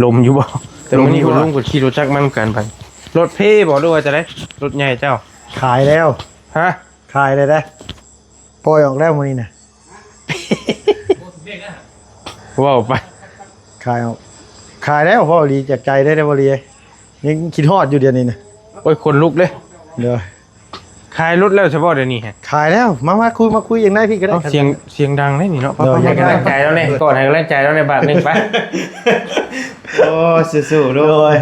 ລົມຢູ່ບໍ່? ແຕ່ມື້ນີ້ ລົມຢູ່ບໍ່? ລຸງເພິ່ນຂີ່ລົດຈັກມານຳກັນໄປ. ລົດເພບໍ່ ຫຼືວ່າຈັ່ງໃດ? ລົດໃຫຍ່ເຈົ້າ? ຂາຍແລ້ວ. ຮະ? ຂາຍແລ້ວເດ້. ປ່ອຍອອກແລ້ວມື້ນີ້ນະ. ເວົ້າໄປ. ຂາຍອອກ. ຂາຍແລ້ວ ເວົ້າອີ່ຫຼີຈາກໃຈເດ້ ບໍ່ລີ. ຍັງຄິດຮອດຢູ່ດຽວນີ້ນະ. ໂອ້ຍ ຂົນລຸກເດ້. ໂດຍ. ຂາຍລົດແລ້ວຊະບໍ່ດຽວນີ້? ຂາຍແລ້ວ. ມາ ມາຄຸຍ ມາຄຸຍຢ່າງໃດພີ້ກໍໄດ້. ເອົ້າ ສຽງ ສຽງດັງເດ້ນີ້ເນາະ. ໂດຍ. ໄປ ໃຫ້ກຳລັງໃຈລາວແດ່ ກອດໃຫ້ກຳລັງໃຈລາວແດ່ບາດໜຶ່ງໄປ. ໂອ້ ສູ້ໆ ໂດຍ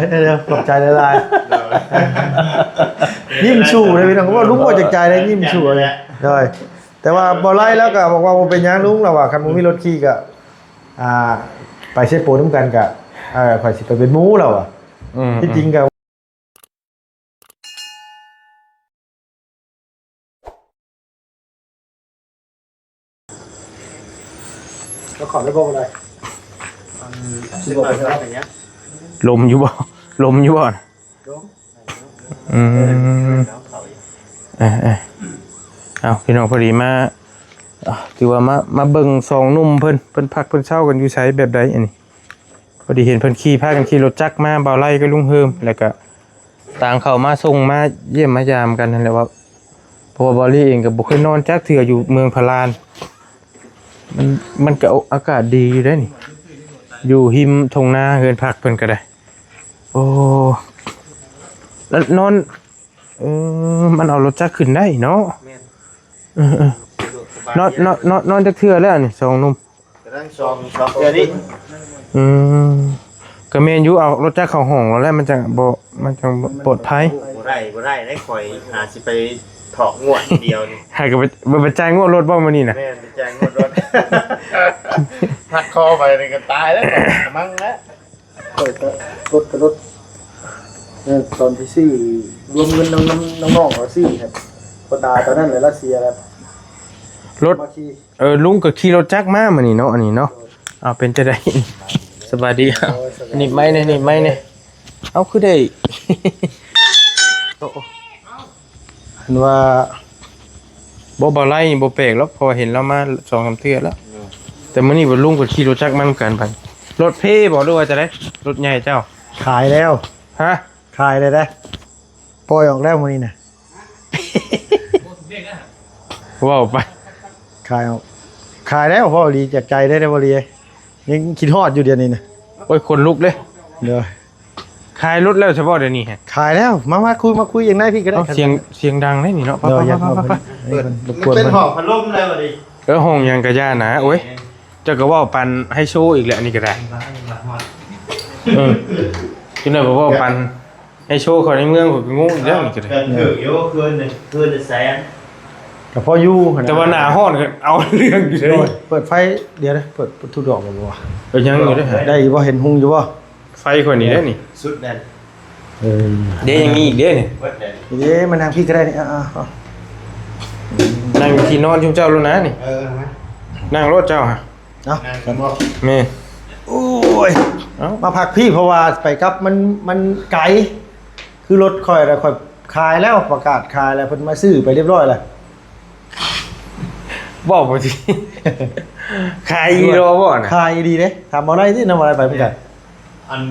ຂອບໃຈຫຼາຍໆ. ໂດຍ. ຍິ້ມສູ້ເດ້ພີ່ນ້ອງ. ເວົ້າລຸງເວົ້າຈາກໃຈເດ້ ຍິ້ມສູ້ເດ້. ໂດຍ. ແຕ່ວ່າບໍ່ໄລ່ ລາວກໍບອກວ່າບໍ່ເປັນຫຍັງລຸງ ລາວວ່າ ຄັນບໍ່ມີລົດຂີ່ກໍ ອ່າ ໄປເຊໂປນຳກັນກໍ ເອີ ຂ້ອຍຊິໄປເປັນໝູ່ ລາວວ່າ. ອືມ ທີ່ຈິງກໍ ເຈົ້າຂອງໄດ້ບໍ່ ບໍ່ໄດ້. ອັນ ຊິບອກໄປເນາະ. ລົມຢູ່ບໍ່? ລົມຢູ່ບໍ່? ລົມ. ອືມ ເອີ ເອີ ເອົ້າ ພີ່ນ້ອງ ພໍດີມາ ອ່າ ຖືວ່າມາ ມາເບິ່ງສອງໜຸ່ມເພິ່ນ ເພິ່ນພັກເພິ່ນເຊົາກັນຢູ່ໃສ ແບບໃດອັນນີ້. ພໍດີເຫັນເພິ່ນຂີ່ ພາກັນຂີ່ລົດຈັກມາ ບ່າວໄລ່ກັບລຸງເຮີມ ແລ້ວກະຕ່າງເຂົ້າມາສົ່ງ ມາຢ້ຽມມາຢາມກັນຫັ້ນແຫຼະວ່າ ເພາະວ່າບ່າວລີເອງກໍບໍ່ເຄີຍນອນຈັກເທື່ອຢູ່ເມືອງພະລານ. ມັນ ມັນກໍອາກາດດີຢູ່ເດ້ນີ້ ຢູ່ຮິມທົ່ງນາເຮືອນພັກເພິ່ນກໍໄດ້. ໂອ້ ແລ້ວນອນ ເອີ ມັນເອົາລົດຈັກຂຶ້ນໄດ້ເນາະ. ແມ່ນ. ເອີ ເອີ ສະດວກສະບາຍ. ນອນ ນອນ ນອນ ນອນຈັກເທື່ອແລ້ວນີ້ ສອງໜຸ່ມ? ກຳລັງສອງ ສອງເທື່ອນີ້. ອືມ ກໍແມ່ນຢູ່ ເອົາລົດຈັກເຂົ້າຫ້ອງແລ້ວ ມັນຈັ່ງບໍ່ ມັນຈັ່ງປອດໄພ. ບໍ່ໄດ້ ບໍ່ໄດ້ເດ້ ຂ້ອຍຫາຊິໄປຖອກງວດດຽວນີ້. ຫາກໍໄປ ໄປຈ່າຍງວດລົດບໍ່ມື້ນີ້ນະ? ແມ່ນ ໄປຈ່າຍງວດລົດ. ຫັກຄໍໄປນີ້ກໍຕາຍແລ້ວ ມັງແລ້ວ. ຂ້ອຍກໍລົດກໍລົດ ເອີ ຕອນທີ່ຊື້ ລວມເງິນນຳ ນຳ ນຳນ້ອງເຂົາຊື້ຫັ້ນ ພໍ່ຕາຕອນນັ້ນແຫຼະ ລາວເສຍແລ້ວ ລົດ ມາຂີ່. ເອີ ລຸງກໍຂີ່ລົດຈັກມາມື້ນີ້ເນາະ ອັນນີ້ເນາະ. ເອົາ ເປັນຈັ່ງໃດ? ສະບາຍດີ. ໂອ້ຍ ສະບາຍດີ. ໜີບໄມ້ແດ່ ໜີບໄມ້ແດ່. ເອົາ ຄືໄດ້ ໂອ້ ອັນວ່າ ບໍ່ ບ່າວໄລ່ນີ້ບໍ່ແປກຫຼອກ ເພາະວ່າເຫັນລາວມາສອງສາມເທື່ອແລ້ວ. ແຕ່ມື້ນີ້ບໍ່ ລຸງກໍຂີ່ລົດຈັກມານຳກັນໄປ. ລົດເພບໍ່ ຫຼືວ່າຈັ່ງໃດ? ລົດໃຫຍ່ເຈົ້າ? ຂາຍແລ້ວ. ຮະ? ຂາຍແລ້ວເດ້. ປ່ອຍອອກແລ້ວມື້ນີ້ນະ. ເວົ້າໄປ. ຂາຍອອກ. ຂາຍແລ້ວ ເວົ້າອີ່ຫຼີຈາກໃຈເດ້ ບໍ່ລີ. ຍັງຄິດຮອດຢູ່ດຽວນີ້ນະ. ໂອ້ຍ ຂົນລຸກເດ້. ໂດຍ. ຂາຍລົດແລ້ວຊະບໍ່ດຽວນີ້? ຂາຍແລ້ວ. ມາ ມາຄຸຍ ມາຄຸຍຢ່າງໃດພີ້ກໍໄດ້. ເອົ້າ ສຽງ ສຽງດັງເດ້ນີ້ເນາະ. ເອີ ໄປ ຢາກ ໄປ ເອົາ ໄປ ເອີ ລົບກວນ ເປັນຫ້ອງພັດລົມແລ້ວນີ້. ເອີ ຫ້ອງຫຍັງກໍຢ່ານະ. ໂອ້ຍ ເຈົ້າກໍເວົ້າປານໄຮໂຊອີກແຫຼະ ອັນນີ້ກໍໄດ້. ເອີ ຈັ່ງໃດບໍ່ເວົ້າປານໄຮໂຊເຂົາໃນເມືອງ ຂ້ອຍກໍງົງອີກແລ້ວນີ້ກໍໄດ້. ກໍຖືກຢູ່ ຄືນ ຄືນລະແສນ ກໍພໍຢູ່ຫັ້ນນະ. ແຕ່ວ່າໜ້າຮ້ອນກໍເອົາເລື່ອງຢູ່ເດ້. ໂອ້ຍ ເປີດໄຟ ດຽວເດີ ເປີດ ເປີດທຸດອກບໍ່ວະ? ເອີ ຍັງຢູ່ເດ້. ໄດ້ຢູ່ບໍ່? ເຫັນຮຸ່ງຢູ່ບໍ່? ໄຟຂ້ອຍນີ້ເດ້ນີ້ ສຸດແລ້ວ. ເອີ ເດ້ ຍັງມີອີກເດ້ນີ້. ເບິດແລ້ວນີ້. ເດ້ ມານັ່ງພີ້ກໍໄດ້ນີ້. ເອົາ ເອົາ ເອົາ ນັ່ງຢູ່ທີ່ນອນຊຸມເຈົ້າໂລດນະນີ້. ເອີ ມາ ນັ່ງໂລດເຈົ້າ. ເອົ້າ ແມ່ນ. ໂອ້ຍ ເອົ້າ ມາພັກພີ້ ເພາະວ່າໄປກັບມັນ ມັນໄກ ຄືລົດຂ້ອຍນະ ຂ້ອຍຂາຍແລ້ວ ປະກາດຂາຍແລ້ວ ເພິ່ນມາຊື້ໄປຮຽບຮ້ອຍແລ້ວ. ເວົ້າໄປຕິ ຂາຍອີ່ຫຼີບໍ່ນະ? ຂາຍອີ່ຫຼີເດ້. ຖາມບໍ່ໄດ້ຕິ ນຳບໍ່ໄດ້ໄປເໝືອນກັນ. ອັນ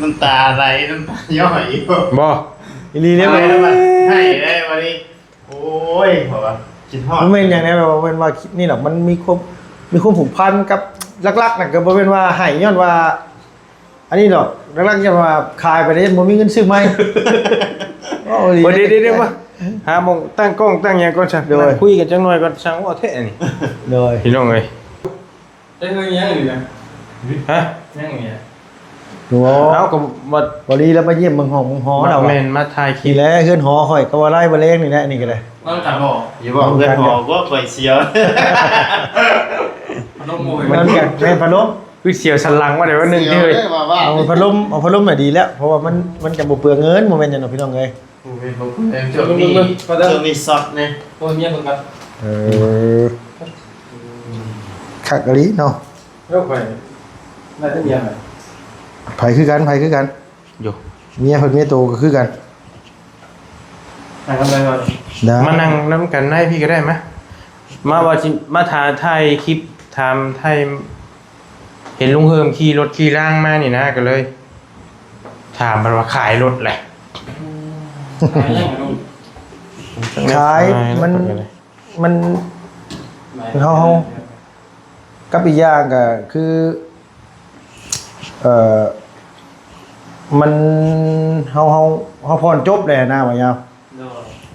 ນ້ຳຕາໄຫຼ ນ້ຳຕາຍ້ອຍຢູ່. ບໍ່ ອີ່ຫຼີເດ້. ໃຫ້ໄດ້ບັດນີ້. ໂອ້ຍ ເພາະວ່າຄິດຮອດ. ບໍ່ແມ່ນຫຍັງໃດ ແບບວ່າແມ່ນວ່ານີ້ດອກ ມັນມີຄວາມ ມີຄວາມຜູກພັນກັບ ຫຼັກໆນະ ກໍບໍ່ແມ່ນວ່າໃຫ້ຍ້ອນວ່າ ອັນນີ້ດອກ ຫຼັກໆ ຍ້ອນວ່າຂາຍໄປແລ້ວບໍ່ມີເງິນຊື້ໃໝ່. ໂອ້ ດີ ບໍ່ ເດ້ ເດ້ ເດ້ ຫາໝ່ອງຕັ້ງກ້ອງຕັ້ງຫຍັງກ່ອນຊະ. ໂດຍ. ນັ່ງຄຸຍກັນຈັກໜ່ອຍກ່ອນ ຊ່າງເວົ້າແທ້ນີ້. ໂດຍ. ພີ່ນ້ອງເອີຍ ໄດ້ເຮືອນຍັງນີ້ນະ? ຮະ? ຍັງນີ້ນະ? ໂອ້ ເອົາ ກໍວ່າ ບໍ່ລີລະມາຢ້ຽມເບິ່ງຫ້ອງເບິ່ງຫໍລາວ. ແມ່ນ ມາຖ່າຍຄລິບ. ນີ້ແຫຼະເຮືອນຫໍຂ້ອຍ ກໍວ່າໄລ່ບໍ່ແລງນີ້ແຫຼະ ນີ້ກໍໄດ້. ນອນກັນບໍ່? ຢູ່ບໍ່? ເຮືອນຫໍບໍ່? ຂ້ອຍເສຍ ພັດລົມບໍ່ແມ່ນ ນອນກັນ ແມ່ນພັດລົມ. ຄືສຽວສັນຫຼັງວ່າໄດ້ວ່າໜຶ່ງເລີຍ. ເອົາພັດລົມ ເອົາພັດລົມນະດີແລ້ວ ເພາະວ່າມັນ ມັນຈະບໍ່ເປືອງເງິນ ບໍ່ແມ່ນຫຍັງດອກ ພີ່ນ້ອງເອີຍ. ໂອ້ຍ ບໍ່ເປີງ. ຊ່ວງນີ້ ຊ່ວງນີ້ຊັອດແດ່. ໂອ້ຍ ເມຍເບິ່ງກັນ. ເອີ ຄັກອີ່ຫຼີເນາະ. ໂອ້ຍ ໄປຄືກັນ ໄປຄືກັນ. ໂຢ ເມຍເພິ່ນເມຍໂຕກໍຄືກັນ. ນັ່ງນຳກັນ ມານັ່ງນຳກັນໃນພີ້ກໍໄດ້. ມາ ມາວ່າຊິມາຖ່າຍ ຖ່າຍຄລິບ ຖາມໄຖ່ ເຫັນລຸງເຮີມຂີ່ລົດຂີ່ລາງມານີ້ນະ ກໍເລີຍຖາມເພິ່ນວ່າຂາຍລົດແຫຼະ. ຂາຍ ມັນ ມັນ ເຮົາ ເຮົາ ກັບອີກຢ່າງກໍຄື ເອີ ມັນ ເຮົາ ເຮົາ ເຮົາຜ່ອນຈົບແລ້ວນະ ວ່າຍາວ. ໂດຍ.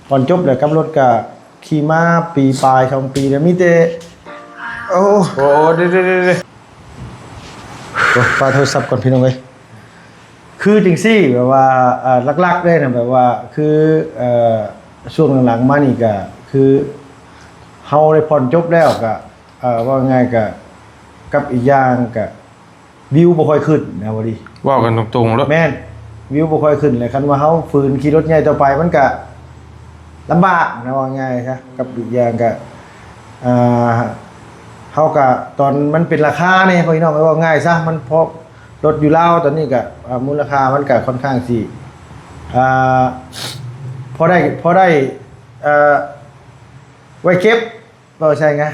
ກ່ອນຈົບແລ້ວກັບລົດກະຂີ່ມາປີປາຍ ສອງປີແລ້ວ ມີແຕ່ ໂອ້ ໂອ້ ເດໆໆໆ ໂອ້ ປາໂທລະສັບກ່ອນພີ່ນ້ອງເອີຍ. ຄືຈັ່ງຊີ້ ແບບວ່າ ເອີ ຫຼັກໆເລີຍນະ ແບບວ່າຄື ເອີ ຊ່ວງຫຼັງໆມານີ້ກະຄືເຮົາໄດ້ຜ່ອນຈົບແລ້ວກະ ເອີ ເວົ້າງ່າຍກະ ກັບອີກຢ່າງກະ ວິວບໍ່ຄ່ອຍຂຶ້ນນະ ບໍ່ດີ ເວົ້າກັນຕົງໆໂລດ. ແມ່ນ ວິວບໍ່ຄ່ອຍຂຶ້ນ ແລະ ຄັນວ່າເຮົາຝືນຂີ່ລົດໃຫຍ່ຕໍ່ໄປ ມັນກະລຳບາກນະ ເວົ້າງ່າຍຊະ. ກັບອີກຢ່າງກະ ອ່າ ເຮົາກະ ຕອນມັນເປັນລາຄາແດ່ ພີ່ນ້ອງເອີຍ ເວົ້າງ່າຍຊະ ມັນພໍ ລົດຢູ່ລາວຕອນນີ້ກະ ອ່າ ມູນລະຄ່າມັນກະຄ່ອນຂ້າງຊິ ອ່າ ພໍໄດ້ ພໍໄດ້ ເອີ ໄວ້ເກັບ ເວົ້າໃສ່ງາ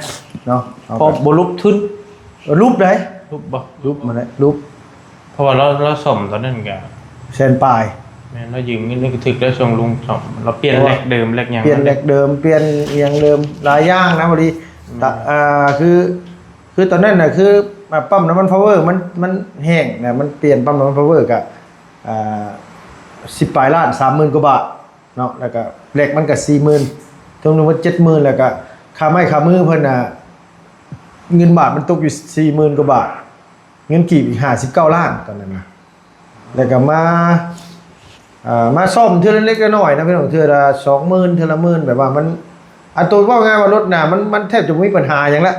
ເນາະ ເຮົາ ພໍ ກໍ ບໍ່ຫຼຸບທຶນ ເອີ ຫຼຸບໄດ໋ ຫຼຸບບໍ່? ຫຼຸບມາແລ້ວ ຫຼຸບ ເພາະວ່າລາວ ລາວສ້ອມຕອນນັ້ນກະແສນປາຍ. ແມ່ນ ລາວຢືມເງິນ ຖືກແລ້ວ ຊ່ວງລຸງສ້ອມ ລາວປ່ຽນ ເພາະວ່າ ແລັກເດີມ ແລັກຫຍັງ ປ່ຽນແລັກເດີມ ປ່ຽນອີ່ຫຍັງເດີມ ຫຼາຍຢ່າງນະ ພໍດີ ອືມ ຕະ ອ່າ ຄື ຄືຕອນນັ້ນນະ ຄື ອ່າ ປ້ຳນ້ຳມັນພາວເວີ ມັນ ມັນແຫ້ງນະ ມັນປ່ຽນປ້ຳນ້ຳມັນພາວເວີກະ ອ່າ ສິບປາຍລ້ານ ສາມໝື່ນກວ່າບາດ ເນາະ ແລ້ວກະແລັກມັນກະສີ່ໝື່ນ ເຖິງໝົດເຈັດໝື່ນ ແລ້ວກະຄ່າໄມ້ຄ່າມືເພິ່ນນະ ເງິນບາດມັນຕົກຢູ່ສີ່ໝື່ນກວ່າບາດ ເງິນກີບອີກຫ້າສິບເກົ້າລ້ານຕອນນັ້ນນະ. ແລ້ວກະມາ ເອີ ມາສ້ອມເທື່ອເລັກໆນ້ອຍໆນະພີ່ນ້ອງ ເທື່ອລະສອງໝື່ນ ເທື່ອລະໝື່ນ ແບບວ່າມັນ ອັນໂຕເວົ້າງ່າຍວ່າລົດນະ ມັນ ມັນແທບຈະບໍ່ມີບັນຫາຫຍັງລະ.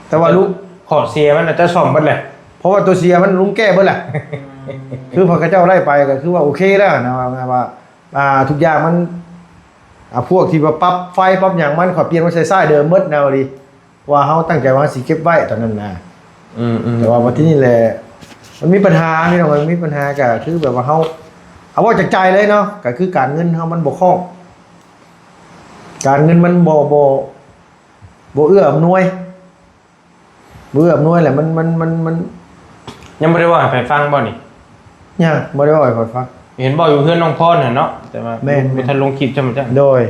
ແຕ່ວ່າລຸງ ຂໍ້ເສຍມັນນະ ເຈົ້າສ້ອມເບິດແຫຼະ ເພາະວ່າຕົວເສຍມັນລຸງແກ້ເບິດແຫຼະ. ອືມ ຄືພວກເຂົາເຈົ້າໄດ້ໄປກໍຄືວ່າໂອເຄແລ້ວນະ ວ່າ ວ່າ ອ່າ ທຸກຢ່າງມັນ ອ່າ ພວກທີ່ວ່າປັບໄຟປັບຫຍັງມັນ ຂ້ອຍປ່ຽນມາໃສ່ຊາຍເດີມເບິດນະ ວ່າດີ ວ່າເຮົາຕັ້ງໃຈວ່າເຮົາຊິເກັບໄວ້ຕອນນັ້ນນະ. ອືມໆ ແຕ່ວ່າບັດທີນີ້ແຫຼະ ມັນມີບັນຫາພີ່ນ້ອງ ມັນມີບັນຫາ ກໍຄືແບບວ່າເຮົາ ເອົາເວົ້າຈາກໃຈເລີຍເນາະ ກໍຄືການເງິນເຮົາມັນບໍ່ຄ່ອງ ການເງິນມັນບໍ່ ບໍ່ ບໍ່ເອື້ອອຳນວຍ ບໍ່ເອື້ອອຳນວຍແຫຼະ ມັນ ມັນ ມັນ ມັນ ຍັງບໍ່ໄດ້ເວົ້າໃຫ້ໃຜຟັງບໍ່ນີ້? ຍັງບໍ່ໄດ້ເວົ້າໃຫ້ໃຜຟັງ ເຫັນເວົ້າຢູ່ເຮືອນນ້ອງພອນຫັ້ນເນາະ ແຕ່ວ່າ ແມ່ນໆ ບໍ່ທັນລົງຄລິບຊ້ຳຈ້ະ. ໂດຍ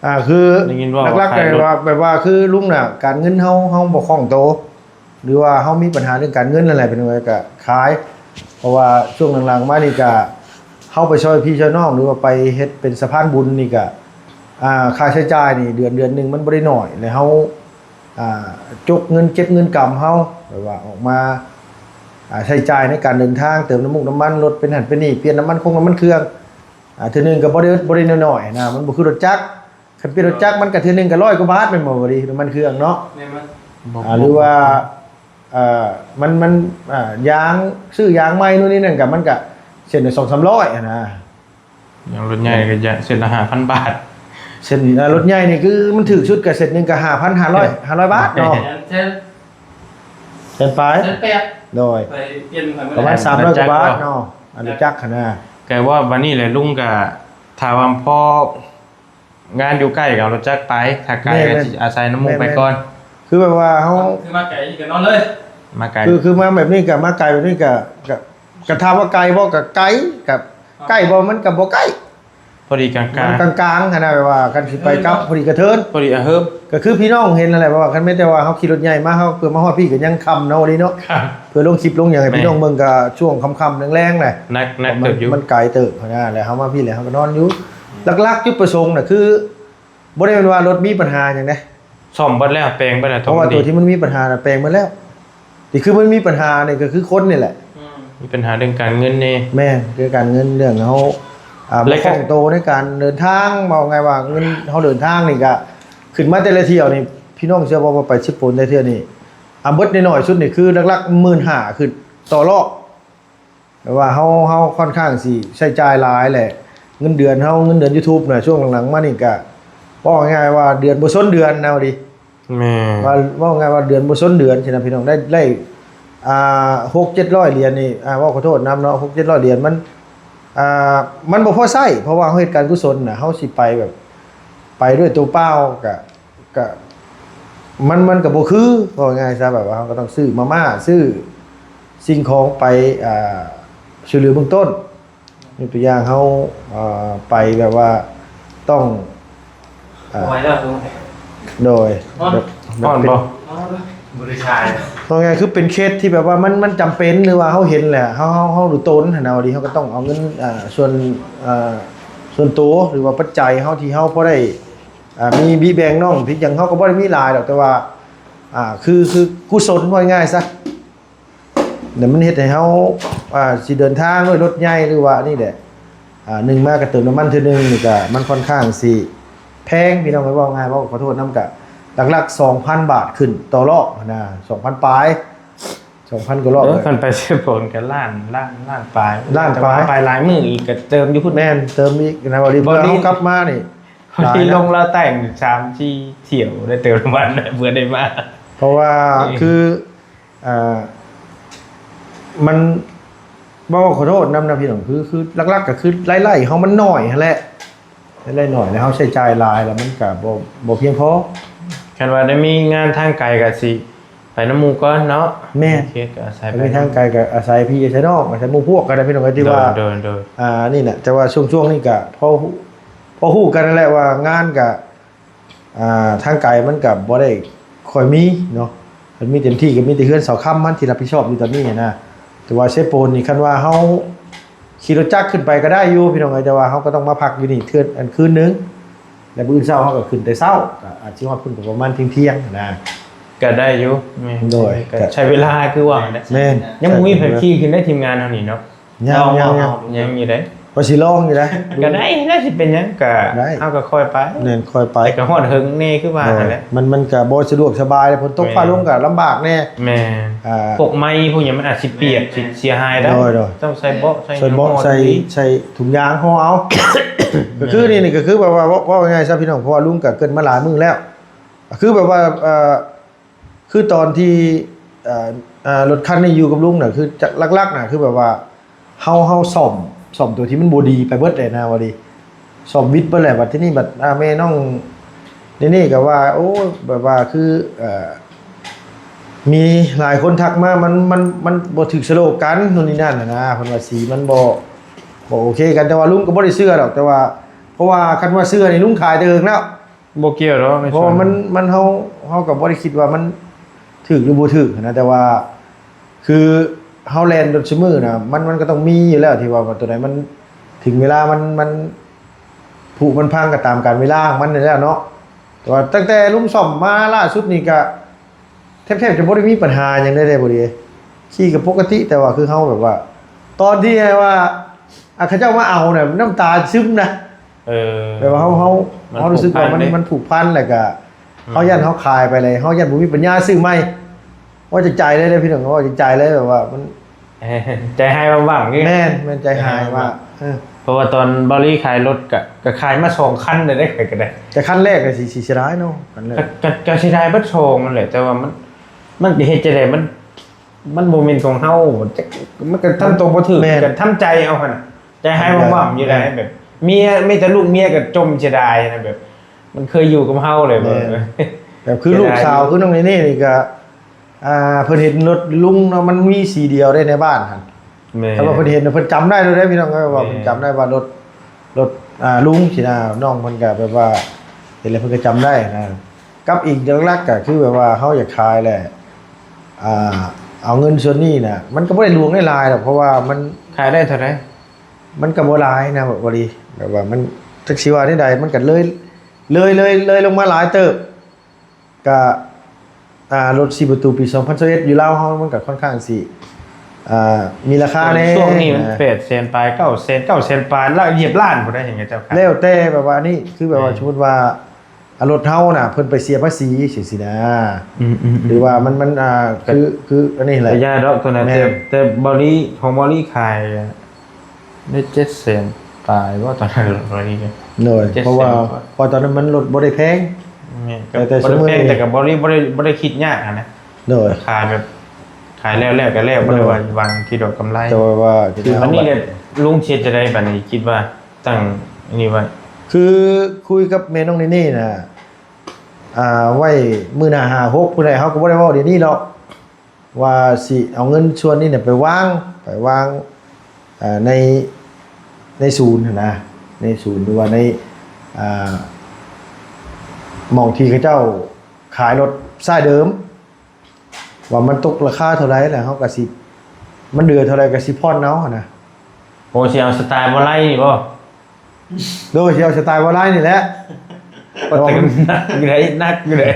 ອ່າ ຄື ໄດ້ຍິນເວົ້າ ຫຼັກໆ ວ່າຂາຍລົດ ແບບວ່າ ແບບວ່າຄືລຸງນະ ການເງິນເຮົາ ເຮົາບໍ່ຄ່ອງໂຕ ຫຼືວ່າເຮົາມີບັນຫາເລື່ອງການເງິນນັ້ນແຫຼະ ເປັນຫຍັງກໍຂາຍ ເພາະວ່າຊ່ວງຫຼັງໆມານີ້ກະ ເຮົາໄປຊ່ອຍພີ່ຊ່ອຍນ້ອງ ຫຼືວ່າໄປເຮັດເປັນສະພານບຸນນີ້ກະ ອ່າ ຄ່າໃຊ້ຈ່າຍນີ້ເດືອນ ເດືອນໜຶ່ງມັນບໍ່ໄດ້ໜ້ອຍ ແລະເຮົາ ອ່າ ຈົກເງິນເກັບເງິນກຳເຮົາ ແບບວ່າອອກມາ ອ່າ ໃຊ້ຈ່າຍໃນການເດີນທາງ ເຕີມນ້ຳມັນ ນ້ຳມັນລົດ ເປັນຫັ້ນເປັນນີ້ ປ່ຽນນ້ຳມັນຄົງນ້ຳມັນເຄື່ອງ ອ່າ ເທື່ອໜຶ່ງກໍບໍ່ໄດ້ ບໍ່ໄດ້ນ້ອຍໆນະ ມັນບໍ່ຄືລົດຈັກ ຄັນປ່ຽນລົດຈັກມັນກໍເທື່ອໜຶ່ງກໍຮ້ອຍກວ່າບາດແມ່ນບໍ່ ບໍ່ດີ ນ້ຳມັນເຄື່ອງເນາະ. ແມ່ນ ບໍ່ ອ່າ ບໍ່ ຫຼືວ່າ ເອີ ມັນ ມັນ ອ່າ ຢາງ ຊື້ຢາງໃໝ່ນູ້ນນີ້ນັ້ນກໍ ມັນກໍເສັ້ນລະສອງສາມຮ້ອຍຫັ້ນນະ. ຢ່າງລົດໃຫຍ່ກໍຢາງເສັ້ນລະຫ້າພັນບາດ ເສັ້ນ ອ່າ ລົດໃຫຍ່ນີ້ຄືມັນຖືກສຸດກໍເສັ້ນໜຶ່ງກໍຫ້າພັນຫ້າຮ້ອຍ ຫ້າຮ້ອຍບາດເນາະ. ແສນ ແສນປາຍ ແສນແປດ ໂດຍ ໄປປ່ຽນໃຫ້ມັນ ປະມານສາມຮ້ອຍກວ່າບາດເນາະ ອັນລົດຈັກຫັ້ນນະ. ກໍວ່າບັດນີ້ແຫຼະ ລຸງກໍຖ້າວ່າພໍ ງານຢູ່ໃກ້ກໍເອົາລົດຈັກໄປ ຖ້າໄກ ແມ່ນໆ ກໍຊິອາໄສນຳໝູ່ ແມ່ນໆ ໄປກ່ອນ. ຄືແບບວ່າເຮົາ ຄືມາໄກນີ້ກໍນອນເລີຍ ມາໄກ ຄື ຄືມາແບບນີ້ກໍ ມາໄກແບບນີ້ກໍ ກໍ ກໍຖາມວ່າໄກບໍ່ ກໍໄກ ກໍໃກ້ບໍ່ ມັນກໍບໍ່ໃກ້ ພໍດີກາງໆ ມັນກາງໆຫັ້ນນະ ແບບວ່າຄັນຊິໄປກັບ ອືມ ພໍດີກະເທີນ ພໍດີອະເຮີບ ກໍຄືພີ່ນ້ອງເຫັນນັ້ນແຫຼະ ເພາະວ່າຄັນແມ່ນແຕ່ວ່າເຮົາຂີ່ລົດໃຫຍ່ມາ ເຮົາເພື່ອມາຮອດພີ້ກໍຍັງຄ່ຳເນາະ ອີ່ຫຼີເນາະ ເພື່ອລົງຄລິບລົງຫຍັງໃຫ້ ແມ່ນ ພີ່ນ້ອງເບິ່ງກໍຊ່ວງຄ່ຳໆແລງໆນະ ໜັກ ໜັກເຕີບຢູ່ ມັນໄກເຕີບຫັ້ນນະ ແລ້ວເຮົາມາພີ້ແລ້ວເຮົາກໍນອນຢູ່. ຫຼັກໆ ຈຸດປະສົງນະຄື ບໍ່ໄດ້ແມ່ນວ່າລົດມີບັນຫາຫຍັງເດ້ ສ້ອມເບິດແລ້ວ ແປງເບິດແລ້ວ ເພາະວ່າຕົວທີ່ມັນມີບັນຫານະແປງເບິດແລ້ວ. ທີ່ຄືມັນມີບັນຫານີ້ກໍຄືຄົນນີ້ແຫຼະ ອືມ ມີບັນຫາເລື່ອງການເງິນແດ່ ແມ່ນ ເລື່ອງການເງິນ ເລື່ອງເຮົາ ອ່າ ບໍ່ຄ່ອງໂຕໃນການເດີນທາງ ເວົ້າງ່າຍວ່າເງິນເຮົາເດີນທາງນີ້ກໍຂຶ້ນມາແຕ່ລະທ່ຽວນີ້ ພີ່ນ້ອງເຊື່ອບໍ່ວ່າໄປຊິບໂປນແຕ່ເທື່ອນີ້ ອ່າ ເບິດໜ້ອຍໆສຸດນີ້ຄືຫຼັກໆໝື່ນຫ້າຂຶ້ນຕໍ່ລອບ. ແບບວ່າເຮົາ ເຮົາຂ້ອນຂ້າງຊິໃຊ້ຈ່າຍຫຼາຍແຫຼະ ເງິນເດືອນເຮົາ ເງິນເດືອນ YouTube ນະ ຊ່ວງຫຼັງໆມານີ້ກະ ເວົ້າງ່າຍໆວ່າເດືອນບໍ່ຊົນເດືອນນະ ວ່າດີ ແມ່ນ ວ່າ ເວົ້າງ່າຍວ່າເດືອນບໍ່ຊົນເດືອນຊີ້ນະ ພີ່ນ້ອງ ໄດ້ ໄດ້ ອ່າ ຫົກເຈັດຮ້ອຍຫຼຽນນີ້ ອ່າ ເວົ້າຂໍໂທດນຳເນາະ ຫົກເຈັດຮ້ອຍຫຼຽນມັນ ອ່າ ມັນບໍ່ພໍໃຊ້ ເພາະວ່າເຮົາເຮັດການກຸສົນນະ ເຮົາຊິໄປແບບ ໄປດ້ວຍໂຕເປົ່າກະ ກະ ມັນ ມັນກໍບໍ່ຄື ເວົ້າງ່າຍຊະ ແບບວ່າເຮົາກໍຕ້ອງຊື້ມາມ່າ ຊື້ສິ່ງຂອງໄປ ອ່າ ຊ່ວຍເຫຼືອເບື້ອງຕົ້ນ. ຍົກຕົວຢ່າງເຮົາ ເອີ ໄປແບບວ່າຕ້ອງ ເອີ ບໍ່ໄຫວແລ້ວລຸງ ໂດຍ ຮ້ອນ ແບບ ຮ້ອນບໍ່? ບໍ່ໄດ້ໃຊ້ ເວົ້າງ່າຍຄືເປັນເຄສທີ່ແບບວ່າມັນ ມັນຈຳເປັນ ຫຼືວ່າເຮົາເຫັນແຫຼະ ເຮົາ ເຮົາ ເຮົາດູຕົນຫັ້ນນະ ວ່າດີເຮົາກໍຕ້ອງເອົາເງິນ ເອີ ສ່ວນ ເອີ ສ່ວນໂຕ ຫຼືວ່າປັດໄຈເຮົາທີ່ເຮົາພໍໄດ້ ອ່າ ມີ ມີແບ່ງນ້ອງທີ່ຫຍັງ ເຮົາກໍບໍ່ໄດ້ມີຫຼາຍດອກ ແຕ່ວ່າ ອ່າ ຄື ຄືກຸສົນ ເວົ້າງ່າຍຊະ. ແລ້ວມັນເຮັດໃຫ້ເຮົາ ອ່າ ຊິເດີນທາງດ້ວຍລົດໃຫຍ່ ຫຼືວ່າອັນນີ້ແຫຼະ ອ່າ ໜຶ່ງມາກໍເຕີມນ້ຳມັນເທື່ອໜຶ່ງນີ້ກໍມັນຂ້ອນຂ້າງຊິແພງ ພີ່ນ້ອງເອີຍ ເວົ້າງ່າຍ ເວົ້າຂໍໂທດນຳ ກໍຫຼັກໆ ສອງພັນບາດຂຶ້ນຕໍ່ລອບຫັ້ນນະ ສອງພັນປາຍ ສອງພັນກວ່າລອບ. ເອີ ຄັນໄປເຊໂປນກໍລ້ານ ລ້ານ ລ້ານປາຍ ລ້ານປາຍ ແຕ່ວ່າໄປຫຼາຍມື້ອີກກໍເຕີມຢູ່ພຸ້ນ ແມ່ນ ເຕີມອີກນະ ບໍ່ດີ ເພື່ອເຮົາກັບມານີ້ ພໍດີລົງລາວໃຕ້ສາມສີ່ຖ້ຽວ ໄດ້ເຕີມນ້ຳມັນເພື່ອໄດ້ມາ ເພາະວ່າ ເອີ ຄື ອ່າ ມັນ ເວົ້າຂໍໂທດນຳນະພີ່ນ້ອງ ຄື ຄືຫຼັກໆ ກໍຄືລາຍໄດ້ເຮົາມັນໜ້ອຍຫັ້ນແຫຼະ ລາຍໄດ້ໜ້ອຍ ແລ້ວເຮົາໃຊ້ຈ່າຍຫຼາຍ ແລ້ວມັນກໍບໍ່ ບໍ່ພຽງພໍ. ຄັນວ່າໄດ້ມີງານທາງໄກກໍຊິໄປນຳໝູ່ກ່ອນເນາະ ແມ່ນ ເຂດກໍອາໄສໄປ ໄປທາງໄກກໍອາໄສພີ່ອາໄສນ້ອງ ອາໄສໝູ່ພວກກໍໄດ້ ພີ່ນ້ອງເອີຍ ທີ່ວ່າ ໂດຍ ໂດຍ ໂດຍ ອ່າ ນີ້ນະ ແຕ່ວ່າຊ່ວງໆ ນີ້ກໍພໍ ພໍຮູ້ກັນນັ້ນແຫຼະວ່າງານກໍ ອ່າ ທາງໄກມັນກໍບໍ່ໄດ້ຄ່ອຍມີເນາະ ມັນມີເຕັມທີ່ກໍມີແຕ່ເຮືອນເສົາຄ້ຳມັນທີ່ຮັບຜິດຊອບຢູ່ຕອນນີ້ຫັ້ນນະ. ແຕ່ວ່າເຊໂປນນີ້ ຄັນວ່າເຮົາຂີ່ລົດຈັກຂຶ້ນໄປກໍໄດ້ຢູ່ພີ່ນ້ອງເອີຍ ແຕ່ວ່າເຮົາກໍຕ້ອງມາພັກຢູ່ນີ້ເທື່ອ ອັນ ຄືນໜຶ່ງ ແລ້ວມື້ອື່ນເຊົ້າເຮົາກໍຂຶ້ນແຕ່ເຊົ້າ ກໍອາດຊິຮອດພຸ້ນກໍປະມານທ່ຽງໆ ຫັ້ນນະ ກໍໄດ້ຢູ່ ແມ່ນ ໂດຍ ກໍໃຊ້ເວລາຄືວ່າແຫຼະ ແມ່ນ ຍັງບໍ່ມີໃຜຂີ່ຂຶ້ນໄດ້ ທີມງານເຮົານີ້ເນາະ. ຍັງ ຍັງ ຍັງ ຍັງຢູ່ເດ້ ວ່າຊິລອງຢູ່ເດ້ ກໍໄດ້ນະ ຊິເປັນຫຍັງ ກໍໄດ້ ເຮົາກໍຄ່ອຍໄປ ແມ່ນ ຄ່ອຍໄປ ແຕ່ກໍຮອດເຫິງແດ່ຄືວ່າຫັ້ນແຫຼະ ໂດຍ ມັນ ມັນກໍບໍ່ສະດວກສະບາຍ ຝົນຕົກ ແມ່ນ ຟ້າລົງກໍລຳບາກແດ່ ແມ່ນ ອ່າ ພວກໄມ້ພວກຫຍັງມັນອາດຊິປຽກ ແມ່ນ ຊິເສຍຫາຍໄດ້ ໂດຍ ໂດຍ ຕ້ອງໃສ່ເບາະ ໃສ່ ໃສ່ເບາະ ຫຍັງ ໃສ່ ໃສ່ຖົງຢາງຫໍ່ເອົາ ກໍຄືນີ້ ນີ້ກໍຄືແບບວ່າ ເວົ້າ ເວົ້າງ່າຍຊະພີ່ນ້ອງ ເພາະວ່າລຸງກໍເກີ່ນມາຫຼາຍມື້ແລ້ວ ກໍຄືແບບວ່າ ເອີ ຄືຕອນທີ່ ເອີ ເອີ ລົດຄັນນີ້ຢູ່ກັບລຸງນະ ຄືຈະ ຫຼັກໆ ນະ ຄືແບບວ່າເຮົາ ເຮົາສ້ອມ ສ້ອມຕົວທີ່ມັນບໍ່ດີໄປເບິດເລີຍນະ ວ່າດີ ສ້ອມບິດເບິດແຫຼະ. ບັດທີນີ້ບັດ ອ່າ ແມ່ນ້ອງເນເນ່ກໍວ່າ ໂອ້ ແບບວ່າຄື ເອີ ມີຫຼາຍຄົນທັກມາ ມັນ ມັນ ມັນບໍ່ຖືກສະໂລກັນ ໂນ່ນນີ້ນັ້ນນະ ເພິ່ນວ່າສີມັນບໍ່ ບໍ່ໂອເຄກັນ ແຕ່ວ່າລຸງກໍບໍ່ໄດ້ເຊື່ອດອກ ແຕ່ວ່າ ເພາະວ່າຄັນວ່າເຊື່ອນີ້ລຸງຂາຍແຕ່ເຫິງແລ້ວ. ບໍ່ກ່ຽວດອກ ເພາະວ່າມັນ ມັນ ເຮົາ ເຮົາກໍບໍ່ໄດ້ຄິດວ່າມັນຖືກຫຼືບໍ່ຖືກນະ ແຕ່ວ່າຄືເຮົາແລ່ນລົດຊຸມື້ນະ ມັນ ມັນກໍຕ້ອງມີຢູ່ແລ້ວ ທີ່ວ່າຕົວໃດມັນເຖິງເວລາມັນ ມັນຜຸມັນພັງກໍຕາມການເວລາຂອງມັນນີ້ແຫຼະເນາະ. ແຕ່ວ່າຕັ້ງແຕ່ລຸງສ້ອມມາລ່າສຸດນີ້ກໍ ແທບ ແທບຈະບໍ່ໄດ້ມີບັນຫາຫຍັງໃດເດ້ ບໍ່ດີ ຂີ່ກໍປົກກະຕິ ແຕ່ວ່າຄືເຮົາແບບວ່າ ຕອນທີ່ວ່າ ອ່າ ເຂົາເຈົ້າມາເອົານະ ນ້ຳຕາຊຶມນະ ເອີ ແບບວ່າເຮົາ ເຮົາ ມັນ ເຮົາຮູ້ສຶກວ່າມັນ ມັນຜູກພັນເດ້ ມັນຜູກພັນ ແລ້ວກໍ ອືມ ເຮົາຢ້ານເຮົາຂາຍໄປເລີຍ ເຮົາຢ້ານບໍ່ມີປັນຍາຊື້ໃໝ່ ເວົ້າຈາກໃຈເລີຍເດ້ພີ່ນ້ອງ ເວົ້າຈາກໃຈເລີຍ ແບບວ່າມັນ ໃຈຮ້າຍວ່າງໆ ແມ່ນ ແມ່ນໃຈຮ້າຍວ່າ ໃຈຮ້າຍວ່າງ ເອີ ເພາະວ່າຕອນເບົາລີຂາຍລົດກະ ກະຂາຍມາສອງຄັນເລີຍເດ້ ຂ້ອຍກະໄດ້ ແຕ່ຄັນແລກກະຊິ ຊິເສຍດາຍເນາະ ຄັນແລກ ກະ ກະ ກະເສຍດາຍເບິດສອງນັ້ນແຫຼະ ແຕ່ວ່າມັນ ມັນກະເຮັດຈັ່ງໃດ ມັນ ມັນບໍ່ແມ່ນຂອງເຮົາ ມັນກະທຳໂຕບໍ່ຖືກ ແມ່ນ ກະທຳໃຈເອົາຫັ້ນ ໃຈຮ້າຍວ່າງໆ ຢູ່ໃດ໋ ແມ່ນ ແບບເມຍ ມີແຕ່ລູກເມຍກະຈົ່ມເສຍດາຍຫັ້ນນະ ແບບມັນເຄີຍຢູ່ກັບເຮົາເລີຍ ແມ່ນ ແບບ ແບບຄືລູກສາວ ເສຍດາຍຢູ່ ຄືນ້ອງເນເນ່ນີ້ກະ ອ່າ ເພິ່ນເຫັນລົດລຸງເນາະ ມັນມີສີດຽວເດ້ໃນບ້ານຫັ້ນ ແມ່ນ ຄັນວ່າເພິ່ນເຫັນ ເພິ່ນຈຳໄດ້ເລີຍເດ້ພີ່ນ້ອງເອີຍ ວ່າ ແມ່ນ ເພິ່ນຈຳໄດ້ວ່າລົດ ລົດ ອ່າ ລຸງຊີ້ນະ ນ້ອງເພິ່ນກະແບບວ່າເຫັນແລ້ວເພິ່ນກະຈຳໄດ້ນະ ກັບອີກຫຼັກໆ ກະຄືແບບວ່າເຮົາຢາກຂາຍແຫຼະ ອ່າ ເອົາເງິນສ່ວນນີ້ນະ ມັນກະບໍ່ໄດ້ຫຼວງໄດ້ຫຼາຍດອກ ເພາະວ່າມັນ ຂາຍໄດ້ເທົ່າໃດ? ມັນກະບໍ່ຫຼາຍນະ ບໍ່ດີ ແບບວ່າມັນ ຈັກຊິວ່າແນວໃດ ມັນກະເລີຍ ເລີຍ ເລີຍ ເລີຍລົງມາຫຼາຍເຕີບ ກະ ອ່າ ລົດສີ່ປະຕູປີສອງພັນຊາວເອັດ ຢູ່ລາວເຮົາ ມັນກະຂ້ອນຂ້າງຊິ ອ່າ ມີລາຄາແດ່ ຊ່ວງນີ້ມັນ ອ່າ ແປດແສນປາຍ ເກົ້າແສນ ເກົ້າແສນປາຍ ລະຫຽບລ້ານພຸ້ນໃດ໋ ເຫັນເຂົາເຈົ້າຂາຍ ແລ້ວແຕ່ແບບວ່ານີ້ ຄືແບບວ່າ ແມ່ນ ສົມມຸດວ່າ ອ່າ ລົດເຮົານະ ເພິ່ນໄປເສຍພາສີ ຈັ່ງຊີ້ນະ ອືມໆໆ ຫຼືວ່າມັນ ມັນ ອ່າ ກະ ຄື ຄືອັນນີ້ແຫຼະ ກະຢ່າດອກຕົວນັ້ນ ແມ່ນ ແຕ່ ແຕ່ເບົາລີ ຂອງເບົາລີຂາຍ ໄດ້ເຈັດແສນປາຍບໍ່ ຕອນນັ້ນ ເບົາລີ ໂດຍ ເຈັດແສນ ເພາະວ່າ ກວ່າ ເພາະຕອນນັ້ນມັນລົດບໍ່ໄດ້ແພງ ແມ່ນ ແຕ່ ແຕ່ ບໍ່ໄດ້ແພງ ຊຸມື້ນີ້ ແຕ່ກະເບົາລີບໍ່ໄດ້ ບໍ່ໄດ້ຄິດຍາກຫັ້ນນະ ໂດຍ ຂາຍແບບ ຂາຍແລ້ວໆກະແລ້ວ ໂດຍ ບໍ່ໄດ້ວ່າຫວັງທີ່ດອກກຳໄລ ແຕ່ວ່າ ຄື ອັນນີ້ແຫຼະ ລຸງຊິເຮັດຈັ່ງໃດບາດນີ້ ຄິດວ່າຕັ້ງອັນນີ້ໄວ້ ຄືຄຸຍກັບແມ່ນ້ອງເນເນ່ນະ ອ່າ ໄວ້ມື້ໜ້າຫ້າຫົກພຸ້ນແຫຼະ. ເຮົາກໍບໍ່ໄດ້ເວົ້າດຽວນີ້ດອກ ວ່າຊິເອົາເງິນສ່ວນນີ້ນະໄປວາງ ໄປວາງ ອ່າ ໃນ ໃນສູນຫັ້ນນະ ໃນສູນ ຫຼືວ່າໃນ ອ່າ ໝ່ອງທີ່ເຂົາເຈົ້າຂາຍລົດສາຍເດີມ ວ່າມັນຕົກລາຄາເທົ່າໃດ ແລ້ວເຮົາກໍຊິ ມັນເຫຼືອເທົ່າໃດກໍຊິຜ່ອນເອົາຫັ້ນນະ. ໂອ້ ຊິເອົາສະໄຕລ໌ບໍ່ໄລນີ້ບໍ່? ໂດຍ ຊິເອົາສະໄຕລ໌ບໍ່ໄລນີ້ແຫຼະ. ໂອ້ ແຕ່ກໍໜັກຢູ່ເດ້ ໜັກຢູ່ເດ້.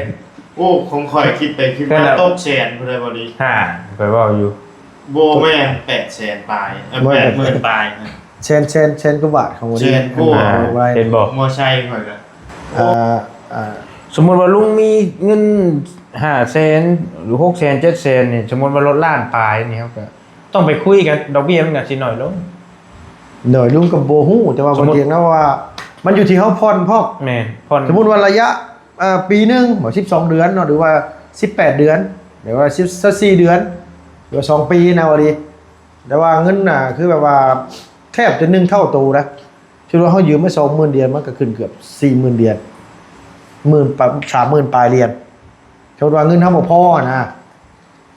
ໂອ້ ຂອງຂ້ອຍຄິດໄປຄິດມາ ແມ່ນແລ້ວ ຕົກແສນພຸ້ນໃດ໋ບໍ່ດີ. ຫາ ຂ້ອຍເວົ້າຢູ່ ບໍ່ແມ່ນ ແປດແສນປາຍ ເອີ ບໍ່ແມ່ນ ແປດໝື່ນປາຍ. ແສນ ແສນ ແສນກວ່າບາດຂອງບໍ່ດີ ແສນກວ່າ ເຫັນບໍ່? ມໍໄຊຂ້ອຍກໍ ອ່າ ອ່າ ສົມມຸດວ່າລຸງມີເງິນຫ້າແສນ ຫຼື ຫົກແສນ ເຈັດແສນນີ້ ສົມມຸດວ່າລົດລ້ານປາຍນີ້ ເຮົາກໍຕ້ອງໄປຄຸຍກັນ ດອກເບ້ຍມັນກໍຊິໜ້ອຍລົງ. ໂດຍ ລຸງກໍບໍ່ຮູ້ ແຕ່ວ່າ ສົມມຸດ ບໍ່ທ່ຽງນະ ວ່າມັນຢູ່ທີ່ເຮົາຜ່ອນພ້ອມ. ແມ່ນ ຜ່ອນ ສົມມຸດວ່າໄລຍະ ເອີ່ ປີໜຶ່ງບໍ ສິບສອງເດືອນເນາະ ຫຼືວ່າສິບແປດເດືອນ ຫຼືວ່າສິບ ຊາວສີ່ເດືອນ ຫຼືວ່າສອງປີນະ ວ່າດີ. ແຕ່ວ່າເງິນນະ ຄືແບບວ່າແທບຈະໜຶ່ງເທົ່າໂຕນະ. ສົມມຸດວ່າເຮົາຢືມມາສອງໝື່ນຫຼຽນ ມັນກໍຂຶ້ນເກືອບສີ່ໝື່ນຫຼຽນ ໝື່ນປາຍ ສາມໝື່ນປາຍຫຼຽນ. ສົມມຸດວ່າເງິນເຮົາບໍ່ພໍນະ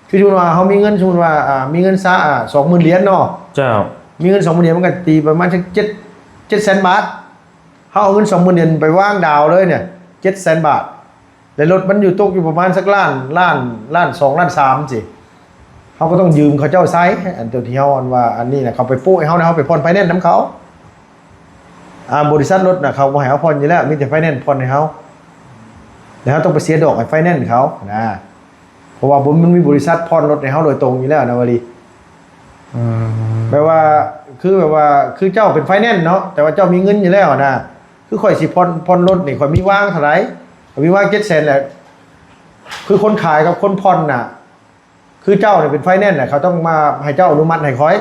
ຄືສົມມຸດວ່າເຮົາມີເງິນ ສົມມຸດວ່າ ອ່າ ມີເງິນຊາ ອ່າ ສອງໝື່ນຫຼຽນເນາະ. ເຈົ້າ ມີເງິນສອງໝື່ນຫຼຽນ ມັນກໍຕີປະມານຈັກເຈັດ ເຈັດແສນບາດ. ເຮົາເອົາເງິນສອງໝື່ນຫຼຽນໄປວາງດາວເລີຍນີ້ ເຈັດແສນບາດ ແລະລົດມັນຢູ່ ຕົກຢູ່ປະມານສັກລ້ານ ລ້ານ ລ້ານສອງ ລ້ານສາມຊີ້ ເຮົາກໍຕ້ອງຢືມເຂົາເຈົ້າໃຊ້. ອັນຕົວທີ່ເຮົາ ອັນວ່າ ອັນນີ້ນະ ເຂົາໄປໂປະໃຫ້ເຮົານະ ເຮົາໄປຜ່ອນໄຟແນນນຳເຂົາ. ອ່າ ບໍລິສັດລົດນະ ເຂົາບໍ່ໃຫ້ເຮົາຜ່ອນຢູ່ແລ້ວ ມີແຕ່ໄຟແນນຜ່ອນໃຫ້ເຮົາ ແລ້ວເຮົາຕ້ອງໄປເສຍດອກໃຫ້ໄຟແນນເຂົານະ. ເພາະວ່າບໍ່ ມັນມີບໍລິສັດຜ່ອນລົດໃຫ້ເຮົາໂດຍຕົງຢູ່ແລ້ວນະ ວ່າດີ. ອືມ ແບບວ່າ ຄືແບບວ່າ ຄືເຈົ້າເປັນໄຟແນນເນາະ ແຕ່ວ່າເຈົ້າມີເງິນຢູ່ແລ້ວນະ. ຄືຂ້ອຍຊິຜ່ອນ ຜ່ອນລົດນີ້ ຂ້ອຍມີວາງເທົ່າໃດ? ຂ້ອຍມີວາງເຈັດແສນແຫຼະ. ຄືຄົນຂາຍກັບຄົນຜ່ອນນະ ຄືເຈົ້ານີ້ເປັນໄຟແນນນະ ເຂົາຕ້ອງມາໃຫ້ເຈົ້າອະນຸມັດໃຫ້ຂ້ອຍ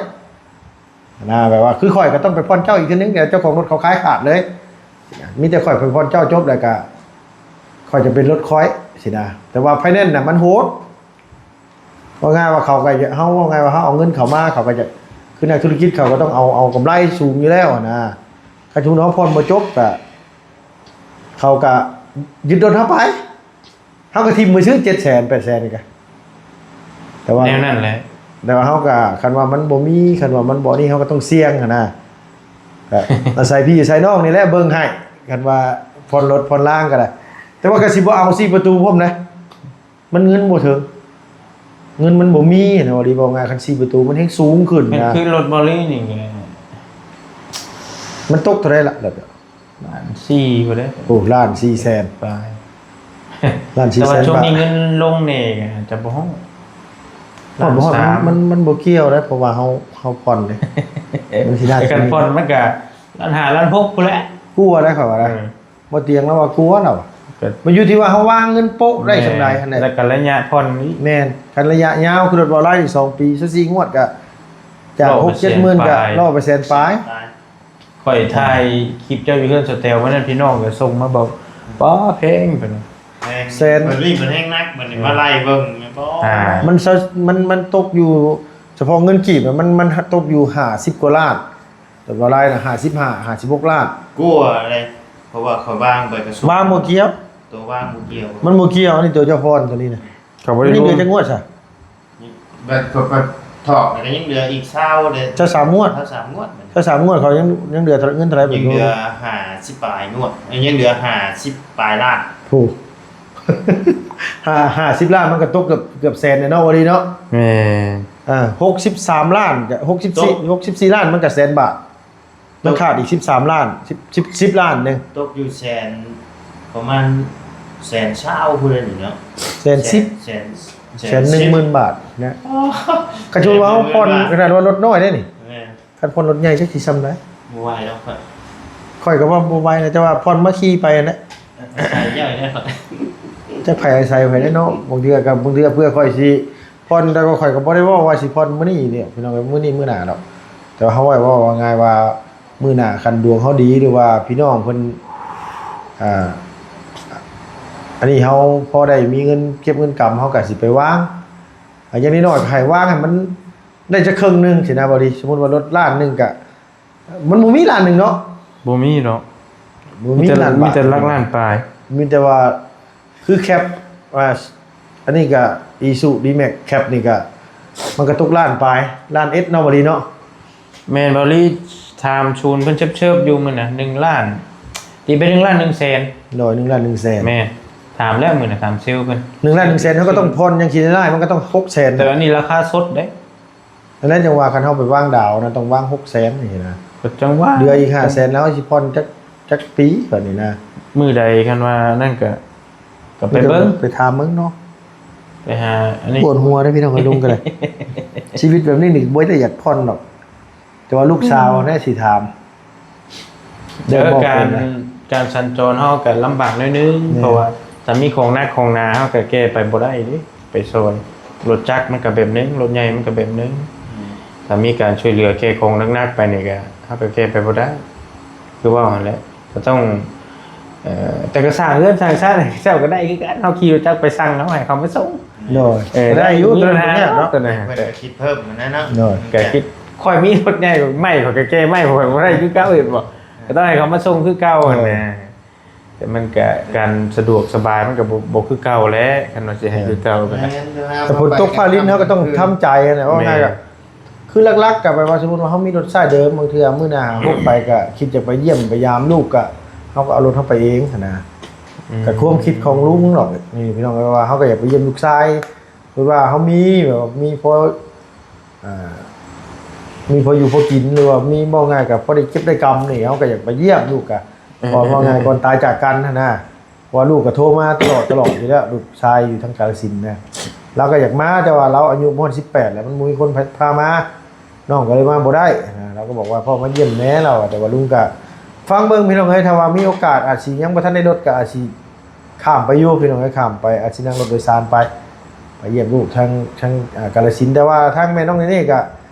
ນະ. ແບບວ່າ ຄືຂ້ອຍກໍຕ້ອງໄປຜ່ອນເຈົ້າອີກເທື່ອໜຶ່ງ ແຕ່ເຈົ້າຂອງລົດເຂົາຂາຍຂາດເລີຍ. ມີແຕ່ຂ້ອຍໄປຜ່ອນເຈົ້າຈົບ ແລ້ວກະຂ້ອຍຈະເປັນລົດຂ້ອຍຊີ້ນະ. ແຕ່ວ່າໄຟແນນນະມັນໂຫດ. ເວົ້າງ່າຍວ່າເຂົາກໍຢາກ ເຮົາ ເວົ້າງ່າຍວ່າເຮົາເອົາເງິນເຂົາມາ ເຂົາກໍຈະ ຄືນັກທຸລະກິດເຂົາກໍຕ້ອງເອົາ ເອົາກຳໄລສູງຢູ່ແລ້ວຫັ້ນນະ. ຄັນສົມມຸດເຮົາຜ່ອນບໍ່ຈົບ ກະ ເຂົາກະຍຶດລົດເຮົາໄປ ເຮົາກໍຖິ້ມໄປຊື່ເຈັດແສນ ແປດແສນນີ້ກະ. ແຕ່ວ່າ ແນວນັ້ນແຫຼະ. ແຕ່ວ່າເຮົາກໍ ຄັນວ່າມັນບໍ່ມີ ຄັນວ່າມັນບໍ່ນີ້ ເຮົາກໍຕ້ອງສ່ຽງຫັ້ນນະ. ກໍອາໄສພີ່ອາໄສນ້ອງນີ້ແຫຼະເບິ່ງໃຫ້ ຄັນວ່າຜ່ອນລົດຜ່ອນລາງກໍໄດ້. ແຕ່ວ່າກໍຊິບໍ່ເອົາສີ່ປະຕູພ້ອມນະ ມັນເງິນບໍ່ເຖິງ ເງິນມັນບໍ່ມີນະ. ເວົ້າດີເວົ້າງ່າຍ ຄັນສີ່ປະຕູມັນແຮງສູງຂຶ້ນນະ. ຄືລົດບໍລີນີ້ ມັນຕົກເທົ່າໃດລະ? ລ້ານສີ່ພຸ້ນເດ້. ໂອ້ ລ້ານສີ່ແສນປາຍ ລ້ານສີ່ແສນບາດ. ແຕ່ວ່າຊ່ວງນີ້ເງິນລົງນີ້ອາດຈະບໍ່ຮອດ ຮອດບໍ່ຮອດ ລ້ານສາມ ມັນ ມັນ ມັນບໍ່ກ່ຽວເດ້ ເພາະວ່າເຮົາ ເຮົາຜ່ອນເດ້. ມັນຊິໜ້າ ຄັນຜ່ອນມັນກະລ້ານຫ້າ ລ້ານຫົກພຸ້ນແຫຼະ ກວ່າໄດ໋ ຂ້ອຍວ່າໄດ໋. ເອີ ບໍ່ຕຽງແລ້ວວ່າ ກົວແລ້ວ ມັນຢູ່ທີ່ວ່າເຮົາວາງເງິນໂປະໄດ້ສ່ຳໃດຫັ້ນແຫຼະ ແລ້ວກໍໄລຍະຜ່ອນອີກ. ແມ່ນ ຄັນໄລຍະຍາວ ຄືລົດເວົ້າໄລ່ນີ້ ສອງປີ ຊາວສີ່ງວດ ກໍຈາກຫົກເຈັດໝື່ນ ກໍຮ້ອຍປາຍແສນປາຍ. ຂ້ອຍຖ່າຍຄລິບເຈົ້າຢູ່ເຮືອນສະແຕວ ວັນນັ້ນພີ່ນ້ອງກໍສົ່ງມາບອກ ປ້າ ແພງ ເພິ່ນວ່າ. ແພງ ແສນ ບັດນີ້ມັນແຮງໜັກ ບັດນີ້ມາໄລ່ເບິ່ງແມ່ນບໍ່? ອ່າ ມັນ ມັນ ມັນຕົກຢູ່ ສະເພາະເງິນກີບ ມັນ ມັນຕົກຢູ່ຫ້າສິບກວ່າລ້ານ. ແຕ່ວ່າລາຍນະ ຫ້າສິບຫ້າ ຫ້າສິບຫົກລ້ານ ກວ່າເດ້. ເພາະວ່າຂ້ອຍວາງໄປກະຊຸ ວາງບໍ່ກ່ຽວ ຕົວວາງບໍ່ກ່ຽວ ມັນບໍ່ກ່ຽວ. ອັນນີ້ຕົວເຈົ້າຜ່ອນຕົວນີ້ນະ ເຂົາບໍ່ໄດ້ ຍັງເຫຼືອຈັກງວດຊະ? ແບບເຂົາກໍຖອກແລ້ວກໍຍັງເຫຼືອອີກຊາວເດ້ ຊາວສາມງວດ ຊາວສາມງວດ ຊາວສາມງວດ ເຂົາຍັງ ຍັງເຫຼືອເງິນເທົ່າໃດ? ຍັງເຫຼືອຫ້າສິບປາຍງວດ ເອີ ຍັງເຫຼືອຫ້າສິບປາຍລ້ານ. ໂອ້ ຫ້າ ຫ້າສິບລ້ານ ມັນກໍຕົກເກືອບ ເກືອບແສນແລ້ວເນາະ ວ່າດີເນາະ. ແມ່ນ ເອີ ຫົກສິບສາມລ້ານ ກໍຫົກສິບສີ່ ຕົກ ຫົກສິບສີ່ລ້ານ ມັນກໍແສນບາດ ມັນຂາດອີກສິບສາມລ້ານ ສິບ ສິບ ສິບລ້ານໜຶ່ງ ຕົກຢູ່ແສນ ປະມານແສນຊາວພຸ້ນແຫຼະນີ້ເນາະ ແສນສິບ ແສນ ແສນ ແສນໜຶ່ງໝື່ນບາດນະ. ອໍ ຄັນສົມມຸດວ່າເຮົາຜ່ອນ ແສນໜຶ່ງໝື່ນບາດ ຂະໜາດວ່າລົດນ້ອຍເດ້ນີ້. ແມ່ນ ຄັນຜ່ອນລົດໃຫຍ່ຈັກຊິຊ່ຳໃດ? ບໍ່ໄຫວດອກຂ້ອຍ ຂ້ອຍກໍວ່າບໍ່ໄຫວນະ ແຕ່ວ່າຜ່ອນມາຂີ່ໄປຫັ້ນແຫຼະ. ໃສ່ໃຫຍ່ແດ່ຂ້ອຍ ຈັກໃຜອາໄສໃຜແດ່ເນາະ. ບາງເທື່ອກໍ ບາງເທື່ອເພື່ອຂ້ອຍຊິຜ່ອນ ແຕ່ວ່າຂ້ອຍກໍບໍ່ໄດ້ເວົ້າວ່າຊິຜ່ອນມື້ນີ້ເດ້ ພີ່ນ້ອງເອີຍ ມື້ນີ້ມື້ໜ້າດອກ. ແຕ່ວ່າເຮົາເວົ້າ ເວົ້າງ່າຍວ່າມື້ໜ້າຄັນດວງເຮົາດີ ຫຼືວ່າພີ່ນ້ອງເພິ່ນ ອ່າ ອັນນີ້ເຮົາພໍໄດ້ມີເງິນເກັບເງິນກຳ ເຮົາກໍຊິໄປວາງ ຢ່າງນ້ອຍໆກໍໃຫ້ວາງໃຫ້ມັນ ໄດ້ຈັກເຄິ່ງໜຶ່ງຊີ້ນະ ບໍ່ດີ. ສົມມຸດວ່າລົດລ້ານໜຶ່ງກະ ມັນບໍ່ມີລ້ານໜຶ່ງເນາະ ບໍ່ມີເນາະ ບໍ່ມີ ມີແຕ່ ລ້ານບາດ ມີແຕ່ຫຼັກລ້ານປາຍ ມີແຕ່ວ່າ ຄືແຄັບ ວ່າ ອັນນີ້ກະອີຊູຊູດີແມັກ ແຄັບນີ້ກະ ມັນກະຕົກລ້ານປາຍ ລ້ານເອັດເນາະ ບໍ່ດີເນາະ. ແມ່ນ ບໍ່ດີ ຖາມສູນເພິ່ນເຊີບໆຢູ່ມື້ນະ ໜຶ່ງລ້ານ ຕີເປັນໜຶ່ງລ້ານໜຶ່ງແສນ. ໂດຍ ໜຶ່ງລ້ານໜຶ່ງແສນ. ແມ່ນ ຖາມແລ້ວມື້ນະ ຖາມເຊວເພິ່ນ ໜຶ່ງລ້ານໜຶ່ງແສນ ເຮົາກໍຕ້ອງຜ່ອນ ຍັງຊິໄດ້ຫຼາຍ ມັນກໍຕ້ອງຫົກແສນ. ແຕ່ອັນນີ້ລາຄາສົດເດ້. ອັນນັ້ນຈັ່ງວ່າ ຄັນເຮົາໄປວາງດາວນະ ຕ້ອງວາງຫົກແສນນີ້ນະ ກໍຈັ່ງວ່າ ເຫຼືອອີກຫ້າແສນ ແລ້ວເຮົາຊິຜ່ອນຈັກ ຈັກປີບາດນີ້ນະ. ມື້ໃດຄັນວ່ານັ້ນກໍ ກໍໄປເບິ່ງ ໄປຖາມເບິ່ງເນາະ ໄປຫາອັນນີ້. ປວດຫົວເດ້ພີ່ນ້ອງເອີຍ ລຸງກໍໄດ້ ຊີວິດແບບນີ້ນີ້ບໍ່ໄດ້ຢາກຜ່ອນດອກ ແຕ່ວ່າລູກສາວ ອືມ ແນ່ຊິຖາມ. ເອີ ການ ການສັນຈອນເຮົາກໍລຳບາກໜ້ອຍໜຶ່ງ ແມ່ນ ເພາະວ່າຖ້າມີຂອງໜັກຂອງໜາ ເຮົາກໍແກ່ໄປບໍ່ໄດ້ເດ້ ໄປຊ່ອຍ. ລົດຈັກມັນກໍແບບໜຶ່ງ ລົດໃຫຍ່ມັນກໍແບບໜຶ່ງ. ອືມ ຖ້າມີການຊ່ວຍເຫຼືອແກ່ຂອງໜັກໆໄປນີ້ກໍ ເຮົາກໍແກ່ໄປບໍ່ໄດ້ ຄືເວົ້າຫັ້ນແຫຼະ. ກໍຕ້ອງ ເອີ ແຕ່ກໍສ້າງເຮືອນສ້າງຊານໃຫ້ເຈົ້າກໍໄດ້ຄືກັນ ເຮົາຂີ່ລົດຈັກໄປສັ່ງ ເຮົາໃຫ້ເຂົາມາສົ່ງ. ໂດຍ ເອີ ໄດ້ຢູ່ ບໍ່ມີບັນຫາ ໂຕນັ້ນເນາະ ໂຕນັ້ນ ເພິ່ນກໍຄິດເພີ່ມຫັ້ນນະເນາະ. ໂດຍ ກໍຄິດ ຂ້ອຍມີລົດໃຫຍ່ ໄມ້ຂ້ອຍກໍແກ່ໄມ້ຂ້ອຍບໍ່ໄດ້ຄືເກົ່າ ເຫັນບໍ່? ກໍຕ້ອງໃຫ້ເຂົາມາສົ່ງຄືເກົ່າຫັ້ນນະ. ແຕ່ມັນກະ ການສະດວກສະບາຍມັນກະບໍ່ ບໍ່ຄືເກົ່າແຫຼະ ຄັນວ່າຊິໃຫ້ຄືເກົ່າກໍໄດ້. ແມ່ນ ແຕ່ຝົນຕົກຟ້າລິນເຮົາກໍຕ້ອງທຳໃຈຫັ້ນແຫຼະ ເວົ້າງ່າຍກໍ ແມ່ນ ຄືຫຼັກໆກໍແບບວ່າ ສົມມຸດວ່າເຮົາມີລົດສາຍເດີມ ບາງເທື່ອມື້ໜ້າເຮົາໄປກໍຄິດຈະໄປຢ້ຽມໄປຢາມລູກ ກໍເຮົາກໍເອົາລົດເຮົາໄປເອງຫັ້ນນະ. ອືມ ກໍຄວາມຄິດຂອງລຸງດອກນີ້ພີ່ນ້ອງ ແບບວ່າເຮົາກໍຢາກໄປຢ້ຽມລູກຊາຍ ເພາະວ່າເຮົາມີແບບວ່າມີພໍ ອ່າ ມີພໍຢູ່ພໍກິນ ຫຼືວ່າມີ ເວົ້າງ່າຍກໍພໍໄດ້ເກັບໄດ້ກຳນີ້ ເຮົາກໍຢາກໄປຢ້ຽມລູກກະ ເອີ ເວົ້າງ່າຍກ່ອນຕາຍຈາກກັນຫັ້ນນະ ເພາະວ່າລູກກໍໂທມາຕະຫຼອດ ຕະຫຼອດຢູ່ແລ້ວ ລູກຊາຍຢູ່ທາງກາລະສິນນະ ລາວກໍຢາກມາ ແຕ່ວ່າລາວອາຍຸບໍ່ຮອດສິບແປດແລ້ວ ມັນບໍ່ມີຄົນພາ ພາມາ ນ້ອງກໍເລີຍມາບໍ່ໄດ້ນະ ລາວກໍບອກວ່າ ພໍ່ມາຢ້ຽມແດ່ ລາວວ່າ ແຕ່ວ່າລຸງກໍຟັງເບິ່ງພີ່ນ້ອງເອີຍ ຖ້າວ່າມີໂອກາດອາດຊິຍັງບໍ່ທັນໄດ້ລົດ ກໍອາດຊິ ຂ້າມໄປຢູ່ພີ່ນ້ອງເອີຍ ຂ້າມໄປ ອາດຊິນັ່ງລົດໂດຍສານໄປ ໄປຢ້ຽມລູກທາງ ທາງ ອ່າ ກາລະສິນ ແຕ່ວ່າທາງແມ່ນ້ອງເນເນ່ກໍ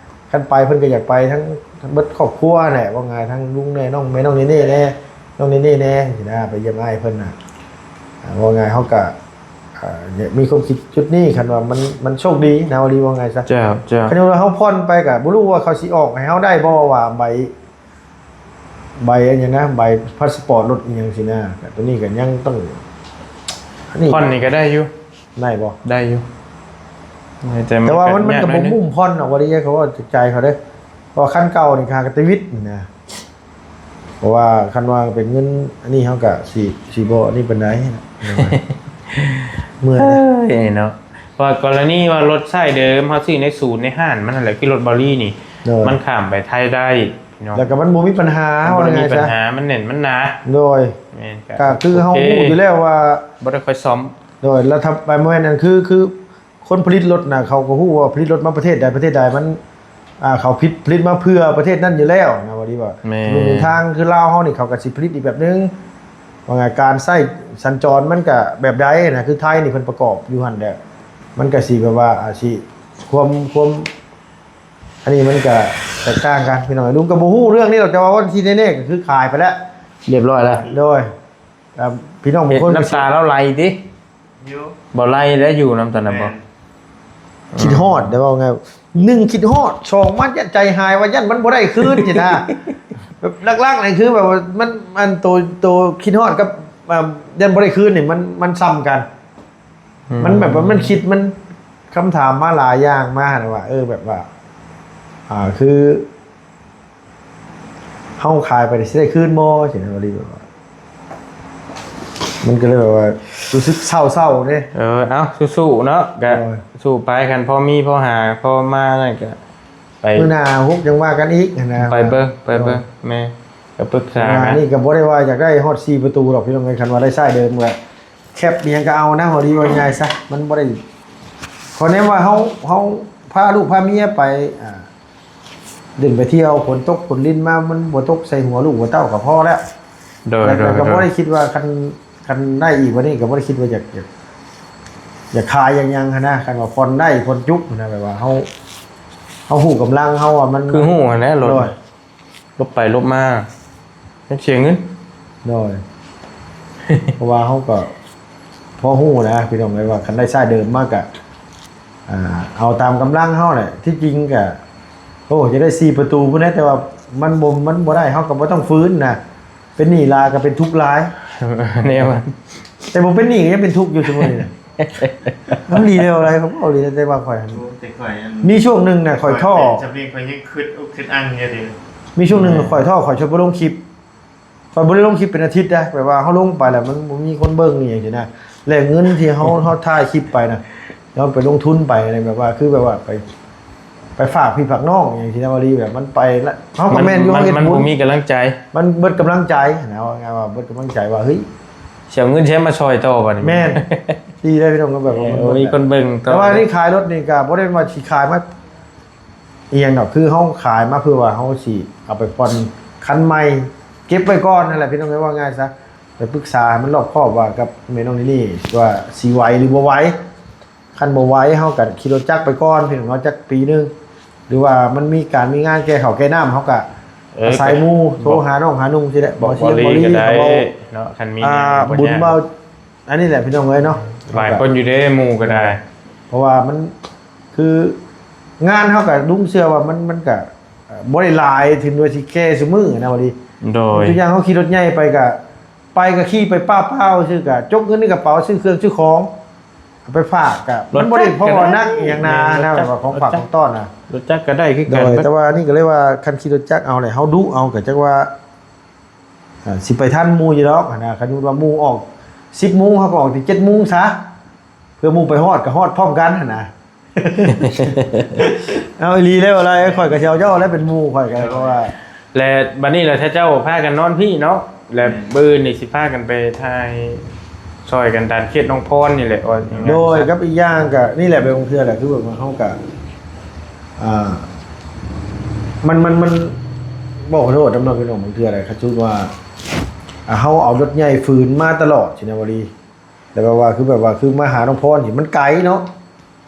ຄັນໄປເພິ່ນກໍຢາກໄປທັງເບິດຄອບຄົວແຫຼະ ເວົ້າງ່າຍ ທັງລຸງແນ່ ນ້ອງ ແມ່ນ້ອງເນເນ່ແນ່ ນ້ອງເນເນ່ແນ່ຊີ້ນະ ໄປຢ້ຽມອ້າຍເພິ່ນນະ ອ່າ ເວົ້າງ່າຍເຮົາກໍ ອ່າ ມີຄວາມຄິດຈຸດນີ້ ຄັນວ່າມັນ ມັນໂຊກດີນະ ເວົ້າດີ ເວົ້າງ່າຍຊະ ເຈົ້າ ເຈົ້າ ຄັນວ່າເຮົາຜ່ອນໄປກໍບໍ່ຮູ້ວ່າເຂົາຊິອອກໃຫ້ເຮົາໄດ້ບໍ່ ວ່າໃບ ໃບອັນຫຍັງນະ ໃບພາສປອດລົດອີ່ຫຍັງຊີ້ນະ ກໍຕົວນີ້ກໍຍັງຕ້ອງ ອັນນີ້ ຜ່ອນນີ້ກໍໄດ້ຢູ່ ໄດ້ບໍ່? ໄດ້ຢູ່ ແຕ່ ແຕ່ວ່າມັນ ມັນກໍບໍ່ມຸ້ມຜ່ອນດອກ ວ່າດີເຂົາເວົ້າຈາກໃຈເຂົາເດ້ ເພາະວ່າຄັນເກົ່ານີ້ຫາກະຕິວິດນະ ເພາະວ່າຄັນວ່າເປັນເງິນອັນນີ້ເຮົາກໍຊິ ຊິບໍ່ອັນນີ້ປານໃດ ເມື່ອຍ ເອີຍເນາະ ວ່າກໍລະນີວ່າລົດສາຍເດີມເຮົາຊື້ໃນສູນໃນຮ້ານມັນຫັ້ນແຫຼະ ຄືລົດເບົາລີນີ້ ໂດຍ ມັນຂ້າມໄປໄທໄດ້ ເນາະ ແລ້ວກໍມັນບໍ່ມີບັນຫາ ມັນບໍ່ໄດ້ມີບັນຫາ ເວົ້າງ່າຍຊະ ມັນແໜ້ນ ມັນໜາ ໂດຍ ແມ່ນ ກໍຄືເຮົາຮູ້ຢູ່ແລ້ວວ່າ ບໍ່ໄດ້ຄ່ອຍສ້ອມ ໂດຍ ແລ້ວຖ້າ ບໍ່ແມ່ນ ອັນຄື ຄືຄົນຜະລິດລົດນະ ເຂົາກໍຮູ້ວ່າຜະລິດລົດມາປະເທດໃດ ປະເທດໃດ ມັນ ອ່າ ເຂົາຜະລິດ ຜະລິດມາເພື່ອປະເທດນັ້ນຢູ່ແລ້ວນະ ບໍ່ດີວ່າ ແມ່ນ ທາງຄືລາວເຮົານີ້ ເຂົາກໍຊິຜະລິດອີກແບບໜຶ່ງ ວ່າການໃຊ້ສັນຈອນມັນກໍແບບໃດນະ ຄືໄທນີ້ເພິ່ນປະກອບຢູ່ຫັ້ນແຫຼະ ມັນກໍຊິແບບວ່າ ອາ ຊິ ຄວາມ ຄວາມ ອັນນີ້ມັນກະແຕກຕ່າງກັນພີ່ນ້ອງ ລຸງກໍບໍ່ຮູ້ເລື່ອງນີ້ດອກ ແຕ່ວ່າທີ່ແນ່ໆກໍຄືຂາຍໄປແລ້ວ ຮຽບຮ້ອຍແລ້ວ ໂດຍ ອ່າ ພີ່ນ້ອງບາງຄົນ ເຫັນນ້ຳຕາລາວໄຫຼຕິ ຢູ່ ບໍ່ໄຫຼແລ້ວ ຢູ່ນຳຕອນນັ້ນບໍ່ ແມ່ນ ຄິດຮອດ ໄດ້ເວົ້າງ່າຍ ໜຶ່ງຄິດຮອດ ສອງມາຢ້ານໃຈຫາຍວ່າຢ້ານມັນບໍ່ໄດ້ຄືນຊີ້ນະ ແບບຫຼັກໆນີ້ຄືແບບວ່າມັນ ມັນໂຕ ໂຕຄິດຮອດກັບ ອ່າ ຢ້ານບໍ່ໄດ້ຄືນນີ້ ມັນ ມັນສ່ຳກັນ ອືມ ມັນແບບວ່າມັນຄິດ ມັນ ຄຳຖາມມາຫຼາຍຢ່າງມາຫັ້ນວ່າ ເອີ ແບບວ່າ ອ່າ ຄື ເຮົາຂາຍໄປນີ້ຊິໄດ້ຄືນບໍ່ ຊີ້ນະ ກໍເລີຍແບບວ່າ ມັນກໍເລີຍແບບວ່າຮູ້ສຶກເສົ້າໆເດ້ ເອີ ເອົ້າ ສູ້ໆເນາະ ກະ ໂດຍ ສູ້ໄປ ຄັນພໍມີພໍຫາພໍມານັ້ນກະ ໄປ ມື້ໜ້າຫົກຈັ່ງວ່າກັນອີກຫັ້ນນະ ໄປເບິ່ງ ໄປເບິ່ງ ໂດຍ ແມ່ນ ກໍປຶກສາ ມື້ໜ້ານີ້ກໍບໍ່ໄດ້ວ່າຢາກໄດ້ຮອດສີ່ປະຕູດອກ ພີ່ນ້ອງເອີຍ ຄັນວ່າໄດ້ຊາຍເດີມກໍ ແຄັບອີ່ຫຍັງກໍເອົານະ ເວົ້າດີເວົ້າງ່າຍຊະ ມັນບໍ່ໄດ້ ຂໍແນມວ່າເຮົາ ເຮົາພາລູກພາເມຍໄປ ອ່າ ຫຼິ້ນໄປທ່ຽວ ຝົນຕົກຝົນລິນມາ ມັນບໍ່ຕົກໃສ່ຫົວລູກຫົວເຕົ້າກໍພໍແລ້ວ ໂດຍ ແລ້ວ ໂດຍ ກໍບໍ່ໄດ້ ໂດຍ ຄິດວ່າ ຄັນ ຄັນໄດ້ອີກກວ່ານີ້ກໍບໍ່ໄດ້ຄິດວ່າຢາກ ຢາກ ຢາກຂາຍ ຢາກຫຍັງຫັ້ນນະ ຄັນວ່າຜ່ອນໄດ້ຜ່ອນຈຸກຫັ້ນນະ ແບບວ່າເຮົາ ເຮົາຮູ້ກຳລັງເຮົາວ່າມັນ ຄືຮູ້ຫັ້ນແຫຼະ ລົດ ໂດຍ ຫຼົບໄປຫຼົບມາ ຍັງເສຍເງິນ ໂດຍ ເພາະວ່າເຮົາກໍພໍຮູ້ນະ ພີ່ນ້ອງເອີຍ ວ່າຄັນໄດ້ຊາຍເດີມມາກະ ອ່າ ເອົາຕາມກຳລັງເຮົາແຫຼະ ທີ່ຈິງກະ ໂອ້ ຢາກໄດ້ສີ່ປະຕູພຸ້ນແຫຼະ ແຕ່ວ່າມັນບໍ່ ມັນບໍ່ໄດ້ ເຮົາກໍບໍ່ຕ້ອງຟື້ນນະ ເປັນໜີ້ຫຼາຍກໍເປັນທຸກຫຼາຍ ແນວມັນ ແຕ່ບໍ່ເປັນໜີ້ກໍຍັງເປັນທຸກຢູ່ຊຸມື້ນີ້ນະ. ມັນດີແລ້ວ ອະໄລ ເຂົາເວົ້າດີ ແຕ່ວ່າຂ້ອຍ ໂອ້ ແຕ່ຂ້ອຍອັນ ມີຊ່ວງໜຶ່ງນະ ຂ້ອຍທໍ້ ຂ້ອຍເປັນຈຳເປັນ ຂ້ອຍຍັງຄິດອົກຄິດອັ່ງຢູ່ເດ. ມີຊ່ວງໜຶ່ງຂ້ອຍທໍ້ ຂ້ອຍຈົນບໍ່ລົງຄລິບ ຂ້ອຍບໍ່ໄດ້ລົງຄລິບເປັນອາທິດນະ ແບບວ່າເຮົາລົງໄປແລ້ວມັນບໍ່ມີຄົນເບິ່ງອີ່ຫຍັງຊີ້ນະ ແລະເງິນທີ່ເຮົາ ເຮົາຖ່າຍຄລິບໄປນະ ເຮົາໄປລົງທຶນໄປນະ ແບບວ່າ ຄືແບບວ່າໄປ ໄປຝາກພີ່ຝາກນ້ອງອີ່ຫຍັງຊີ້ນະ ວ່າດີ ແບບມັນໄປລະ ເຮົາກໍແມ່ນຢູ່ ມັນ ເຮົາເຮັດ ມັນ ບຸນ ບໍ່ມີກຳລັງໃຈ ມັນເບິດກຳລັງໃຈນະ ວ່າງ່າຍວ່າເບິດກຳລັງໃຈວ່າ ເຮີ້ຍ ຊິເອົາເງິນໃສມາຊ່ອຍຕໍ່ບັດນີ້ ແມ່ນ ດີເດ້ພີ່ນ້ອງ ກໍແບບວ່າ ເອີ ມັນ ບໍ່ມີຄົນເບິ່ງຕໍ່ ແຕ່ວ່ານີ້ຂາຍລົດນີ້ກໍບໍ່ໄດ້ວ່າຊິຂາຍມາ ອີ່ຫຍັງດອກ ຄືເຮົາຂາຍມາເພື່ອວ່າເຮົາຊິເອົາໄປຜ່ອນຄັນໃໝ່ ເກັບໄວ້ກ່ອນຫັ້ນແຫຼະພີ່ນ້ອງເອີຍ ເວົ້າງ່າຍຊະ ໄປປຶກສາໃຫ້ມັນລອບຄອບວ່າກັບແມ່ນ້ອງນີ່ນີ້ວ່າຊິໄຫວຫຼືບໍ່ໄຫວ ຄັນບໍ່ໄຫວເຮົາກໍຂີ່ລົດຈັກໄປກ່ອນພີ່ນ້ອງເນາະ ຈັກປີໜຶ່ງ ຫຼືວ່າມັນມີການມີງານແກ່ເຂົ້າແກ່ນ້ຳ ເຮົາກໍ ເອີ ອາໄສໝູ່ ກໍ ໂທຫານ້ອງຫານຸ່ງຊີ້ແຫຼະ ບອກ ບໍ່ ບໍ່ລີກໍໄດ້ເນາະ ຄັນມີ ອ່າ ບຸນເວົ້າ ອັນນີ້ແຫຼະພີ່ນ້ອງເອີຍເນາະ ຫຼາຍຄົນຢູ່ເດ້ ໝູ່ກໍໄດ້ ເພາະວ່າມັນ ຄືງານເຮົາກໍລຸງເຊື່ອວ່າມັນ ມັນກໍ ເອີ ບໍ່ໄດ້ຫຼາຍເຖິງວ່າຊິແກ່ຊຸມື້ນະ ບໍ່ດີ ໂດຍ ຕົວຢ່າງເຮົາຂີ່ລົດໃຫຍ່ໄປກໍ ໄປກໍຂີ່ໄປປ້າວໆຊື່ ກໍຈົກເງິນໃນກະເປົາຊື້ເຄື່ອງຊື້ຂອງ ເອົາໄປຝາກ ກໍມັນບໍ່ໄດ້ເພາະວ່າໜັກອີ່ຫຍັງນາ ນະ ແບບວ່າຂອງຝາກຂອງຕ້ອນນະ ລົດຈັກກໍໄດ້ຄືກັນ ໂດຍ ແຕ່ວ່າອັນນີ້ກໍເລີຍວ່າ ຄັນຂີ່ລົດຈັກເອົາແຫຼະ ເຮົາດຸເອົາ ກໍຈັກວ່າ ອ່າ ຊິໄປທັນໝູ່ຢູ່ດອກຫັ້ນນະ ຄັນສົມມຸດວ່າໝູ່ອອກສິບໂມງ ເຮົາກໍອອກແຕ່ເຈັດໂມງຊະ ເພື່ອໝູ່ໄປຮອດກໍຮອດພ້ອມກັນຫັ້ນນະ ເອົາອີ່ຫຼີແລ້ວ ອະໄລ ຂ້ອຍກໍຊິເອົາເຈົ້າແລ້ວເປັນໝູ່ຂ້ອຍກໍ ເພາະວ່າ ແລະບັດນີ້ລະ ຖ້າເຈົ້າພາກັນນອນພີ້ເນາະ ແລະ ອືມ ມື້ອື່ນນີ້ຊິພາກັນໄປຖ່າຍຊ່ອຍກັນຕາມເຂດໜອງພອນນີ້ແຫຼະ ໂດຍ ກັບອີກຢ່າງກໍນີ້ແຫຼະ ບາງເທື່ອແຫຼະ ຄືແບບວ່າເຮົາກໍ ອ່າ ມັນ ມັນ ມັນ ເວົ້າຂໍໂທດນຳເນາະພີ່ນ້ອງ ບາງເທື່ອແຫຼະ ຄັນສົມມຸດວ່າ ອ່າ ເຮົາເອົາລົດໃຫຍ່ຝືນມາຕະຫຼອດຊີ້ນະ ບໍ່ດີ ແລ້ວແບບວ່າ ຄືແບບວ່າ ຄືມາຫານ້ອງພອນນີ້ ມັນໄກເນາະ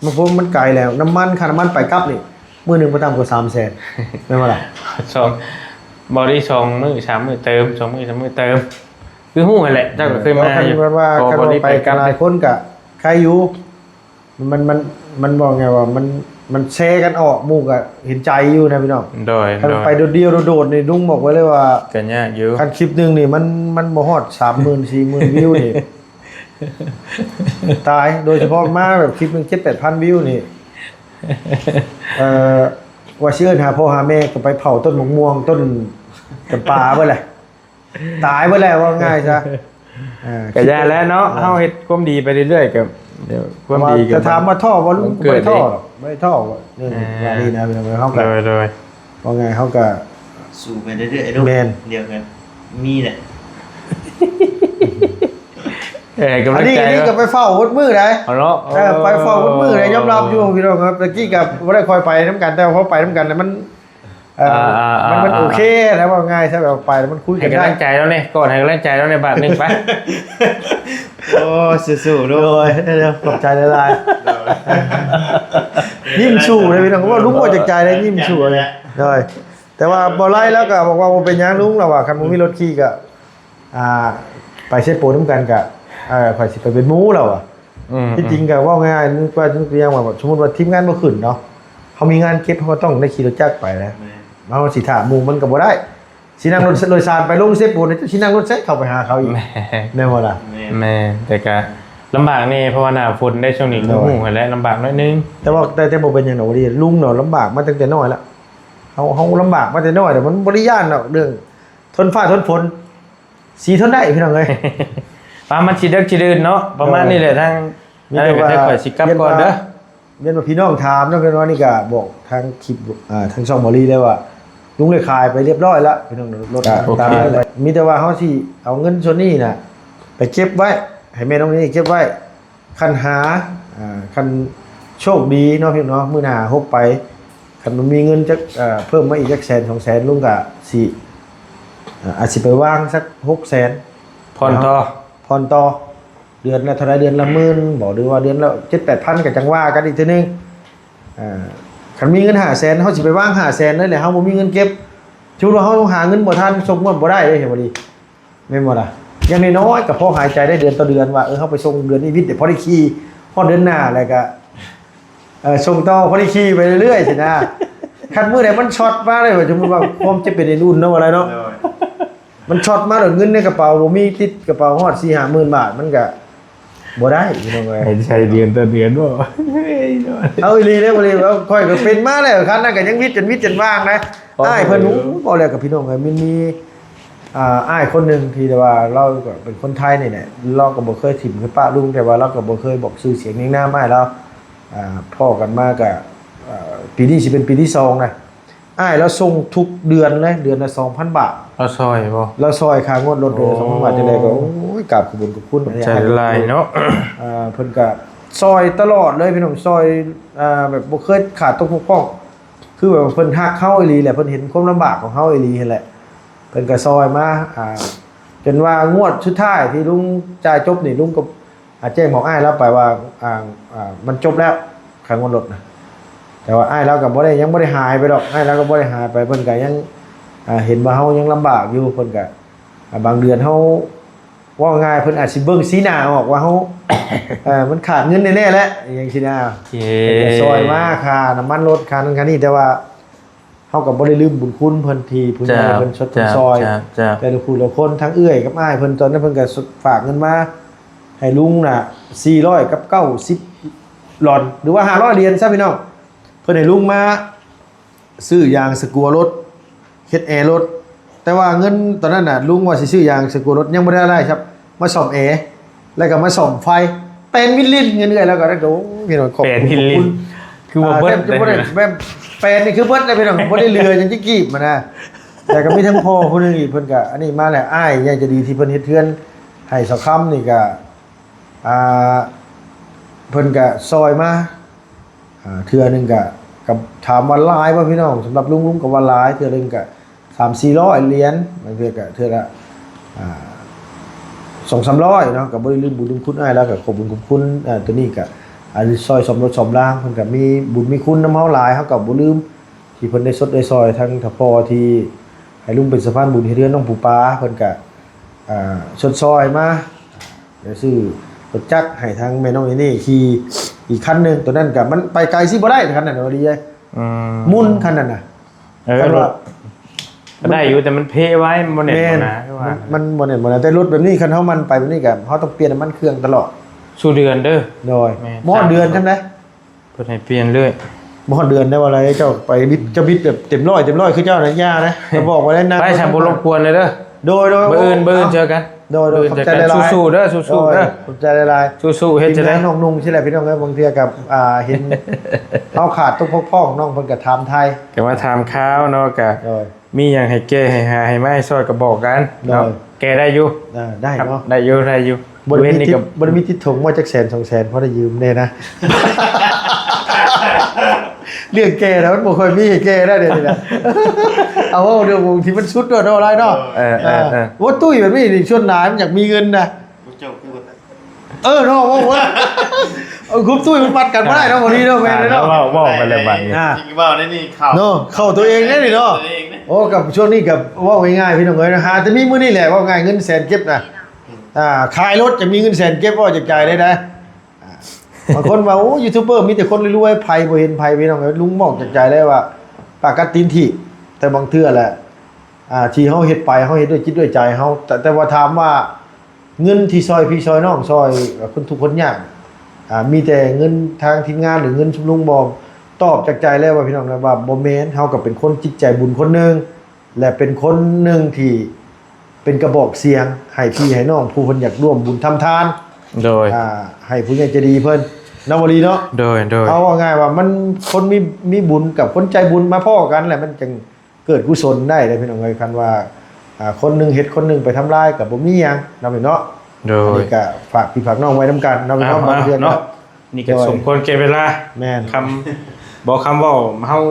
ມັນ ເພາະມັນໄກແລ້ວ ນ້ຳມັນ ຄ່ານ້ຳມັນໄປກັບນີ້ ມື້ໜຶ່ງບໍ່ຕ່ຳກວ່າສາມແສນ ແມ່ນບໍ່ລະ? ສອງ ບໍ່ໄດ້ ສອງມື້ສາມມື້ເຕີມ ສອງມື້ສາມມື້ເຕີມ ຄືຮູ້ຫັ້ນແຫຼະ ເຈົ້າກໍເຄີຍມາຢູ່ ຄັນວ່າ ຄັນວ່າໄປກັບຫຼາຍຄົນກໍໄຄຢູ່ ມັນ ມັນ ມັນເວົ້າງ່າຍວ່າມັນ ມັນແຊກັນອອກ ໝູ່ກໍເຫັນໃຈຢູ່ນະພີ່ນ້ອງ ໂດຍ ຄັນ ໂດຍ ໄປໂດດດ່ຽວໂດດໆນີ້ ລຸງບອກໄວ້ເລີຍວ່າ ກໍຍາກຢູ່ ຄັນຄລິບໜຶ່ງນີ້ ມັນ ມັນບໍ່ຮອດສາມໝື່ນສີ່ໝື່ນວິວນີ້ ຕາຍ ໂດຍສະເພາະມາແບບຄລິບໜຶ່ງເຈັດແປດພັນວິວນີ້ ເອີ ວ່າຊິເອີ້ນຫາພໍ່ຫາແມ່ກໍໄປເຜົາຕົ້ນໝາກມ່ວງ ຕົ້ນຈຳປາເບິດແຫຼະ ຕາຍເບິດແຫຼະ ເວົ້າງ່າຍຊະ ເອີ ກໍຢ່າແຫຼະເນາະ ເອີ ເຮົາເຮັດຄວາມດີໄປເລື້ອຍໆ ກໍ ຄວາມດີກໍ ແຕ່ຖາມວ່າທໍ້ບໍ່ ລຸງກໍບໍ່ໄດ້ທໍ້ດອກ ບໍ່ໄດ້ທໍ້ ເລື່ອງ ອ່າ ວ່ານີ້ນະ ເຮົາກໍ ໂດຍ ໂດຍ ເວົ້າງ່າຍ ເຮົາກໍສູ້ໄປເລື້ອຍໆ ແມ່ນ ດຽວກໍມີແຫຼະ ເອີ ກຳລັງໃຈ ອັນນີ້ກໍໄປເຝົ້າໝົດມື້ໄດ໋ ເນາະ ເອີ ໄປເຝົ້າໝົດມື້ໄດ໋ ຍອມຮັບຢູ່ພີ່ນ້ອງ ແຕ່ກີ້ກໍບໍ່ໄດ້ຄ່ອຍໄປນຳກັນ ແຕ່ພໍໄປນຳກັນແລ້ວມັນ ເອີ ອ່າໆໆໆ ມັນ ມັນໂອເຄນະ ເວົ້າງ່າຍຊະ ແບບໄປແລ້ວມັນຄຸຍກັນໄດ້ ໃຫ້ກຳລັງໃຈລາວແດ່ ກ່ອນໃຫ້ກຳລັງໃຈລາວໃນບາດໜຶ່ງໄປ ໂອ້ ສູ້ໆ ໂດຍ ໂດຍ ຂອບໃຈຫຼາຍໆ ໂດຍ ຍິ້ມສູ້ເດ້ພີ່ນ້ອງ ເວົ້າລຸງເວົ້າຈາກໃຈເດ້ ຍິ້ມສູ້ເລີຍ ໂດຍ ແຕ່ວ່າບໍ່ໄລ່ ລາວກໍບອກວ່າບໍ່ເປັນຫຍັງລຸງ ລາວວ່າຄັນບໍ່ມີລົດຂີ່ກໍ ອ່າ ໄປເຊໂປນນຳກັນກະ ເອີ ຂ້ອຍຊິໄປເປັນໝູ່ລາວວ່າ ອືມ ທີ່ຈິງກະເວົ້າງ່າຍໆ ຍົກຕົວຢ່າງວ່າ ສົມມຸດວ່າທີມງານບໍ່ຂຶ້ນເນາະ ເຮົາມີງານເກັບ ເຮົາກໍຕ້ອງໄດ້ຂີ່ລົດຈັກໄປນະ ແມ່ນ ເຮົາຊິຖ້າໝູ່ມັນກໍບໍ່ໄດ້ ຊິນັ່ງລົດໂດຍສານໄປລົງເຊໂປນ ເຈົ້າຊິນັ່ງລົດໃສເຂົ້າໄປຫາເຂົາອີກ ແມ່ນ ແມ່ນບໍ່ລະ? ແມ່ນ ແມ່ນ ແຕ່ກະລຳບາກແດ່ ເພາະວ່າໜ້າຝົນໄດ້ຊ່ວງນີ້ ໂດຍ ຮູ້ຫັ້ນແຫຼະ ລຳບາກໜ້ອຍໜຶ່ງ ແຕ່ວ່າ ແຕ່ ແຕ່ບໍ່ເປັນຫຍັງດອກ ບໍ່ໄດ້ ລຸງເນາະ ລຳບາກມາຕັ້ງແຕ່ນ້ອຍລະ ເຮົາ ເຮົາລຳບາກມາແຕ່ນ້ອຍ ແຕ່ມັນບໍ່ໄດ້ຢ້ານດອກເລື່ອງ ທົນຟ້າທົນຝົນ ສີທົນໄດ້ພີ່ນ້ອງເອີຍ ວ່າມັນຊິເດິກຊິດື່ນເນາະ ປະມານນີ້ແຫຼະ ທາງ ມີແຕ່ວ່າ ຂ້ອຍຊິກັບກ່ອນເດີ ເຫັນວ່າພີ່ນ້ອງຖາມເນາະ ເພິ່ນວ່ານີ້ກະບອກທາງຄລິບ ອ່າ ທາງຊ່ອງເບົາລີແລ້ວວ່າ ລຸງໄດ້ຂາຍໄປຮຽບຮ້ອຍລະ ພີ່ນ້ອງ ລົດ ກໍໂອເຄ ມີແຕ່ວ່າເຮົາຊິເອົາເງິນສ່ວນນີ້ນະ ໄປເກັບໄວ້ ໃຫ້ແມ່ນ້ອງນີ້ເກັບໄວ້ ຄັນຫາ ອ່າ ຄັນໂຊກດີເນາະພີ່ນ້ອງ ມື້ໜ້າຫົບໄປ ຄັນມັນມີເງິນຈັກ ເອີ ເພີ່ມມາອີກຈັກແສນສອງແສນ ລຸງກະຊິ ເອີ ອາດຊິໄປວາງສັກຫົກແສນ ຜ່ອນຕໍ່ ຜ່ອນຕໍ່ ເດືອນລະເທົ່າໃດ ເດືອນລະໝື່ນບໍ ຫຼືວ່າເດືອນລະເຈັດແປດພັນ ກະຈັ່ງວ່າກັນອີກເທື່ອໜຶ່ງ ເອີ ຄັນມີເງິນຫ້າແສນ ເຮົາຊິໄປວາງຫ້າແສນເລີຍ ແລ້ວເຮົາບໍ່ມີເງິນເກັບ ສົມມຸດວ່າເຮົາຫາເງິນບໍ່ທັນ ສົ່ງງວດບໍ່ໄດ້ເດ້ ເຫັນບໍ່ດີ? ແມ່ນບໍ່ລະ? ຢ່າງນ້ອຍໆກໍພໍຫາຍໃຈໄດ້ເດືອນຕໍ່ເດືອນວ່າ ເອີ ເຮົາໄປສົ່ງເດືອນນີ້ວິດ ເດ ພໍໄດ້ຂີ່ ຮອດເດືອນໜ້າແລ້ວກໍ ເອີ ສົ່ງຕໍ່ ພໍໄດ້ຂີ່ໄປເລື້ອຍໆຊີ້ນະ ຄັນມື້ໃດມັນຊັອດມາເລີຍ ສົມມຸດວ່າຄວາມເຈັບເປັນເອັນອຸ່ນເນາະ ວ່າໄດ້ເນາະ ໂດຍ ມັນຊັອດມາໂດຍ ເງິນໃນກະເປົາບໍ່ມີ ຕິດກະເປົາຮອດສີ່ຫ້າໝື່ນບາດ ມັນກະ ບໍ່ໄດ້ພີ່ນ້ອງເອີຍ ໃຫ້ໃຊ້ເດືອນຕໍ່ເດືອນບໍ່ ເອີຍເນາະ ເອົາອີ່ຫຼີເດ້ບໍ່ລີ ຂ້ອຍກໍເປັນມາແລ້ວ ຄັນນັ້ນກໍຍັງວິດຈົນວິດຈົນວ່າງນະ ໂອ້ຍ ອ້າຍເພິ່ນ ໂອ້ ເວົ້າແລ້ວກັບພີ່ນ້ອງເອີຍ ມັນມີ ອ່າ ອ້າຍຄົນໜຶ່ງທີ່ແບບວ່າລາວກໍເປັນຄົນໄທນີ້ແຫຼະ ລາວກໍບໍ່ເຄີຍຖິ້ມເຄີຍປະລຸງ ແຕ່ວ່າລາວກໍບໍ່ເຄີຍບອກຊື່ສຽງນຽງນາມອ້າຍລາວ ອ່າ ພໍ້ກັນມາກໍ ອ່າ ປີນີ້ຊິເປັນປີທີສອງນະ ອ້າຍລາວສົ່ງທຸກເດືອນເລີຍ ເດືອນລະສອງພັນບາດ ລາວຊ່ອຍບໍ່ ລາວຊ່ອຍຄ່າງວດລົດເດືອນລະສອງພັນບາດ ໂອ້ ຈັ່ງໃດກໍ ໂອ້ຍ ກາບຂອບຄຸນຂອບຄຸນ ຂອບໃຈຫຼາຍເນາະ ອ່າ ເພິ່ນກໍຊ່ອຍຕະຫຼອດເລີຍພີ່ນ້ອງ ຊ່ອຍ ອ່າ ແບບບໍ່ເຄີຍຂາດຕົກບົກຜ່ອງ ຄືແບບວ່າເພິ່ນຮັກເຮົາອີ່ຫຼີແຫຼະ ເພິ່ນເຫັນຄວາມລຳບາກຂອງເຮົາອີ່ຫຼີຫັ້ນແຫຼະ ເພິ່ນກໍຊ່ອຍມາ ອ່າ ຈົນວ່າງວດສຸດທ້າຍທີ່ລຸງຈ່າຍຈົບນີ້ ລຸງກໍ ອ່າ ແຈ້ງບອກອ້າຍລາວໄປວ່າ ອ່າ ອ່າ ມັນຈົບແລ້ວ ຄ່າງວດລົດນະ ແຕ່ວ່າອ້າຍລາວກໍບໍ່ໄດ້ ຍັງບໍ່ໄດ້ຫາຍໄປດອກ ອ້າຍລາວກໍບໍ່ໄດ້ຫາຍໄປ ເພິ່ນກໍຍັງ ອ່າ ເຫັນວ່າເຮົາຍັງລຳບາກຢູ່ ເພິ່ນກໍ ອ່າ ບາງເດືອນເຮົາ ເວົ້າງ່າຍ ເພິ່ນອາດຊິເບິ່ງສີໜ້າອອກວ່າເຮົາ ເອີ ມັນຂາດເງິນແນ່ໆແຫຼະ ອີ່ຫຍັງຊີ້ນະ ໂອເຄ ເພິ່ນກໍຊ່ອຍມາ ຄ່ານ້ຳມັນລົດ ຄ່ານັ້ນຄ່ານີ້ ແຕ່ວ່າ ເຮົາກໍບໍ່ໄດ້ລືມບຸນຄຸນເພິ່ນທີ່ຜູ້ໃຫຍ່ເພິ່ນຊົດເພິ່ນຊ່ອຍ ແຕ່ລະຜູ້ລະຄົນ ທັງເອື້ອຍກັບອ້າຍເພິ່ນ ຕອນນັ້ນເພິ່ນກໍຝາກເງິນມາໃຫ້ລຸງນະ ສີ່ຮ້ອຍກັບເກົ້າສິບຫຼອນ ຫຼືວ່າຫ້າຮ້ອຍຫຼຽນຊະພີ່ນ້ອງ ເພິ່ນໃຫ້ລຸງມາຊື້ຢາງສະກົວລົດ ເຮັດແອລົດ ແຕ່ວ່າເງິນຕອນນັ້ນນະ ລຸງວ່າຊິຊື້ຢາງສະກົວລົດ ຍັງບໍ່ໄດ້ລາຍຊັບ ມາສ້ອມແອ ແລ້ວກໍມາສ້ອມໄຟ ແປນມິນລິນ ເງິນເອື້ອຍລາວກໍໄດ້ ໂອ້ຍ ພີ່ນ້ອງ ຂອບຄຸນ ແປນມິນລິນ ຂອບຄຸນ ຄືວ່າເບິດ ອ່າ ແບບ ແຕ່ບໍ່ໄດ້ ແບບແປນນີ້ຄືເບິດເລີຍພີ່ນ້ອງ ບໍ່ໄດ້ເຫຼືອຫຍັງຈັກກີບຫັ້ນນະ ແລ້ວກໍມີທັງພໍ່ຜູ້ໜຶ່ງອີກ ເພິ່ນກໍອັນນີ້ມາແລ້ວ ອ້າຍໃຫຍ່ໃຈດີທີ່ເພິ່ນເຮັດເຮືອນໃຫ້ສາວຄຳນີ້ກໍ ອ່າ ເພິ່ນກໍຊ່ອຍມາ ອ່າ ເທື່ອໜຶ່ງກໍ ກໍຖາມວ່າຫຼາຍບໍ່ພີ່ນ້ອງ ສຳລັບລຸງ ລຸງກໍວ່າຫຼາຍ ເທື່ອໜຶ່ງກໍ ສາມສີ່ຮ້ອຍຫຼຽນ ບາງເທື່ອກໍເທື່ອລະ ອ່າ ສອງສາມຮ້ອຍເນາະ ກໍບໍ່ໄດ້ລືມບຸນລືມຄຸນອ້າຍລາວ ກໍຂອບບຸນຂອບຄຸນ ອ່າ ໂຕນີ້ກໍ ອ່າ ຊ່ອຍສ້ອມລົດສ້ອມລາງ ເພິ່ນກໍມີບຸນມີຄຸນນຳເຮົາຫຼາຍ ເຮົາກໍບໍ່ລືມທີ່ເພິ່ນໄດ້ຊົດໄດ້ຊ່ອຍ ທັງຖ້າພໍ່ທີ່ໃຫ້ລຸງເປັນສະພານບຸນເຮັດເຮືອນນ້ອງປູປາ ເພິ່ນກໍ ອ່າ ຊົດຊ່ອຍມາ ໄດ້ຊື້ລົດຈັກໃຫ້ທາງແມ່ນ້ອງເນເນ່ຂີ່ອີກຄັນໜຶ່ງ ໂຕນັ້ນກໍມັນໄປໄກຊິບໍ່ໄດ້ຄັນນັ້ນ ວ່າດີເດ້ ອືມ ໝຸ່ນຄັນນັ້ນນະ ເອີ ຄັນວ່າ ລົດ ກໍໄດ້ຢູ່ ແຕ່ມັນເພໄວ ມັນບໍ່ແໜ້ນ ແມ່ນ ບໍ່ໜາ ຄືວ່າ ມັນ ມັນບໍ່ແໜ້ນບໍ່ໜາ ແຕ່ລົດແບບນີ້ ຄັນເຮົາໝັ່ນໄປແບບນີ້ກໍ ເຮົາຕ້ອງປ່ຽນນ້ຳມັນເຄື່ອງຕະຫຼອດ ສູ່ເດືອນເດີ ໂດຍ ແມ່ນ ບໍ່ຮອດເດືອນ ສາມ ຊ່ຳໃດ ເພິ່ນໃຫ້ປ່ຽນເລື້ອຍ ບໍ່ຮອດເດືອນໄດ້ວ່າໄລ ເຈົ້າໄປບິດ ເຈົ້າບິດແບບເຕັມຮ້ອຍ ເຕັມຮ້ອຍ ຄືເຈົ້ານັ້ນຢ່ານະ ກໍບອກວ່າໄດ້ນະ ໄປ ບໍ່ລົບກວນເລີຍເດີ ໂດຍ ໂດຍ ມື້ອື່ນ ມື້ອື່ນເຈີກັນ ໂດຍ ໂດຍ ຂອບໃຈຫຼາຍໆ ສູ້ໆເດີ ສູ້ໆເດີ ໂດຍ ຂອບໃຈຫຼາຍໆ ສູ້ໆ ເຮັດຈັ່ງໃດ ເຮັດງານນ້ອງນຸ່ງຊີ້ແຫຼະ ພີ່ນ້ອງເອີຍ ບາງເທື່ອກັບ ອ່າ ເຫັນ ເຮົາຂາດຕົກບົກຜ່ອງ ນ້ອງເພິ່ນກໍຖາມໄຖ່ ກໍມາຖາມຂ່າວເນາະ ກໍ ໂດຍ ມີຫຍັງໃຫ້ແກ້ ໃຫ້ຫາ ໃຫ້ມາ ໃຫ້ຊ່ອຍກໍບອກກັນເນາະ ໂດຍ ແກ້ໄດ້ຢູ່ ອ່າ ໄດ້ເນາະ ໄດ້ຢູ່ ໄດ້ຢູ່ ບໍ່ໄດ້ມີຕິດ ບໍ່ໄດ້ມີຕິດຖົງມາຈັກແສນສອງແສນ ພໍໄດ້ຢືມແດ່ນະ ເລື່ອງແກ້ນະ ມັນບໍ່ຄ່ອຍມີໃຫ້ແກ້ໄດ້ດຽວນີ້ນະ ເອົາເວົ້າເລື່ອງທີ່ມັນສຸດໂລດເນາະ ຫຼາຍເນາະ ເອີ ເອີ ເອີ ເອີ ໂອ້ ຕຸ້ຍແບບນີ້ນີ້ ສ່ວນຫຼາຍມັນຢາກມີເງິນນະ ເຈົ້າຄືວ່າ ເອີເນາະ ເວົ້າ ເວົ້າ ເອົາຄຸບຕຸ້ຍມັນປັດກັນບໍ່ໄດ້ເນາະ ບໍ່ດີເນາະ ແມ່ນເນາະ ເວົ້າ ເວົ້າໄປແລ້ວບາດນີ້ ອ່າ ຊິເວົ້າໄດ້ນີ້ເຂົ້າ ເນາະ ເຂົ້າຕົວເອງເດ້ນີ້ເນາະ ຕົວເອງເດ້ ໂອ້ ກັບຊ່ວງນີ້ກໍເວົ້າງ່າຍໆ ພີ່ນ້ອງເອີຍ ຫາແຕ່ມີມື້ນີ້ແຫຼະ ເວົ້າງ່າຍ ເງິນແສນເກັບນະ ອ່າ ຂາຍລົດຈະມີເງິນແສນເກັບ ເວົ້າຈາກໃຈເລີຍນະ ອ່າ ບາງຄົນວ່າ ໂອ້ ຢູທູບເບີມີແຕ່ຄົນລວຍໆ ໃຜບໍ່ເຫັນໃຜ ພີ່ນ້ອງເອີຍ ລຸງບອກຈາກໃຈເລີຍວ່າ ປາກັດຕີນຖີບ ແຕ່ບາງເທື່ອແຫຼະ ອ່າ ທີ່ເຮົາເຮັດໄປ ເຮົາເຮັດດ້ວຍຈິດດ້ວຍໃຈເຮົາ ແຕ່ ແຕ່ວ່າຖາມວ່າ ເງິນທີ່ຊ່ອຍພີ່ຊ່ອຍນ້ອງ ຊ່ອຍຄົນທຸກຄົນຍາກ ອ່າ ມີແຕ່ເງິນທາງທີມງານ ຫຼື ເງິນຊຸມລຸງບໍ່? ຕອບຈາກໃຈເລີຍວ່າ ພີ່ນ້ອງ ວ່າບໍ່ແມ່ນ ເຮົາກໍເປັນຄົນຈິດໃຈບຸນຄົນໜຶ່ງ ແລະ ເປັນຄົນໜຶ່ງທີ່ເປັນກະບອກສຽງໃຫ້ພີ່ໃຫ້ນ້ອງຜູ້ເພິ່ນຢາກຮ່ວມບຸນທຳທານ ໂດຍ ອ່າ ໃຫ້ຜູ້ໃຫຍ່ໃຈດີເພິ່ນ ເນາະ ບໍ່ລີເນາະ ໂດຍ ໂດຍ ເອົາເວົ້າງ່າຍວ່າມັນ ຄົນມີ ມີບຸນກັບຄົນໃຈບຸນມາພໍ້ກັນແຫຼະ ມັນຈຶ່ງ ເກີດກຸສົນໄດ້ເດ້ພີ່ນ້ອງເອີຍ ຄັນວ່າ ອ່າ ຄົນໜຶ່ງເຮັດຄົນໜຶ່ງໄປທຳລາຍກໍບໍ່ມີຫຍັງເນາະ ແມ່ນເນາະ ໂດຍ ອັນນີ້ກໍຝາກພີ່ຝາກນ້ອງໄວ້ນຳກັນເນາະ ພີ່ນ້ອງ ເນາະ ເນາະ ນີ້ກໍ ໂດຍ ສົມຄວນແກ່ເວລາ ແມ່ນ ຄຳ ບໍ່ ຄຳເວົ້າເຮົາ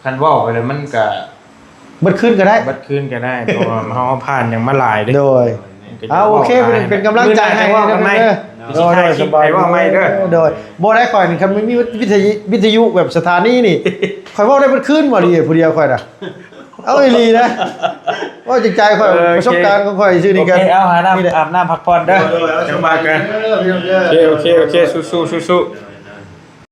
ຄັນເວົ້າໄປແລ້ວມັນກໍ ເບິດຄືນກໍໄດ້ ເບິດຄືນກໍໄດ້ ເພາະວ່າເຮົາ ເຮົາຜ່ານຫຍັງມາຫຼາຍເດ້ ໂດຍ ເອົາ ໂອເຄ ເປັນ ເປັນກຳລັງໃຈໃຫ້ເດີ ໂດຍ ໂດຍ ໂດຍ ບໍ່ໄດ້ ຂ້ອຍນີ້ ຄັນມີວິທະຍຸ ວິທະຍຸແບບສະຖານີນີ້ ຂ້ອຍເວົ້າໄດ້ເບິດຄືນ ບໍ່ດີ ຜູ້ດຽວຂ້ອຍນະ ເອົາອີ່ຫຼີນະ ເວົ້າຈາກໃຈຂ້ອຍ ເອີ ປະສົບການຂອງຂ້ອຍຊື່ນີ້ກໍ ໂອເຄ ເອົາຫານ້ຳ ອາບນ້ຳພັກຜ່ອນເດີ ໂດຍ ໂດຍ ເອົາ ຈັ່ງວ່າກັນ ໂອເຄ ໂອເຄ ໂອເຄ ສູ້ໆ ສູ້ໆ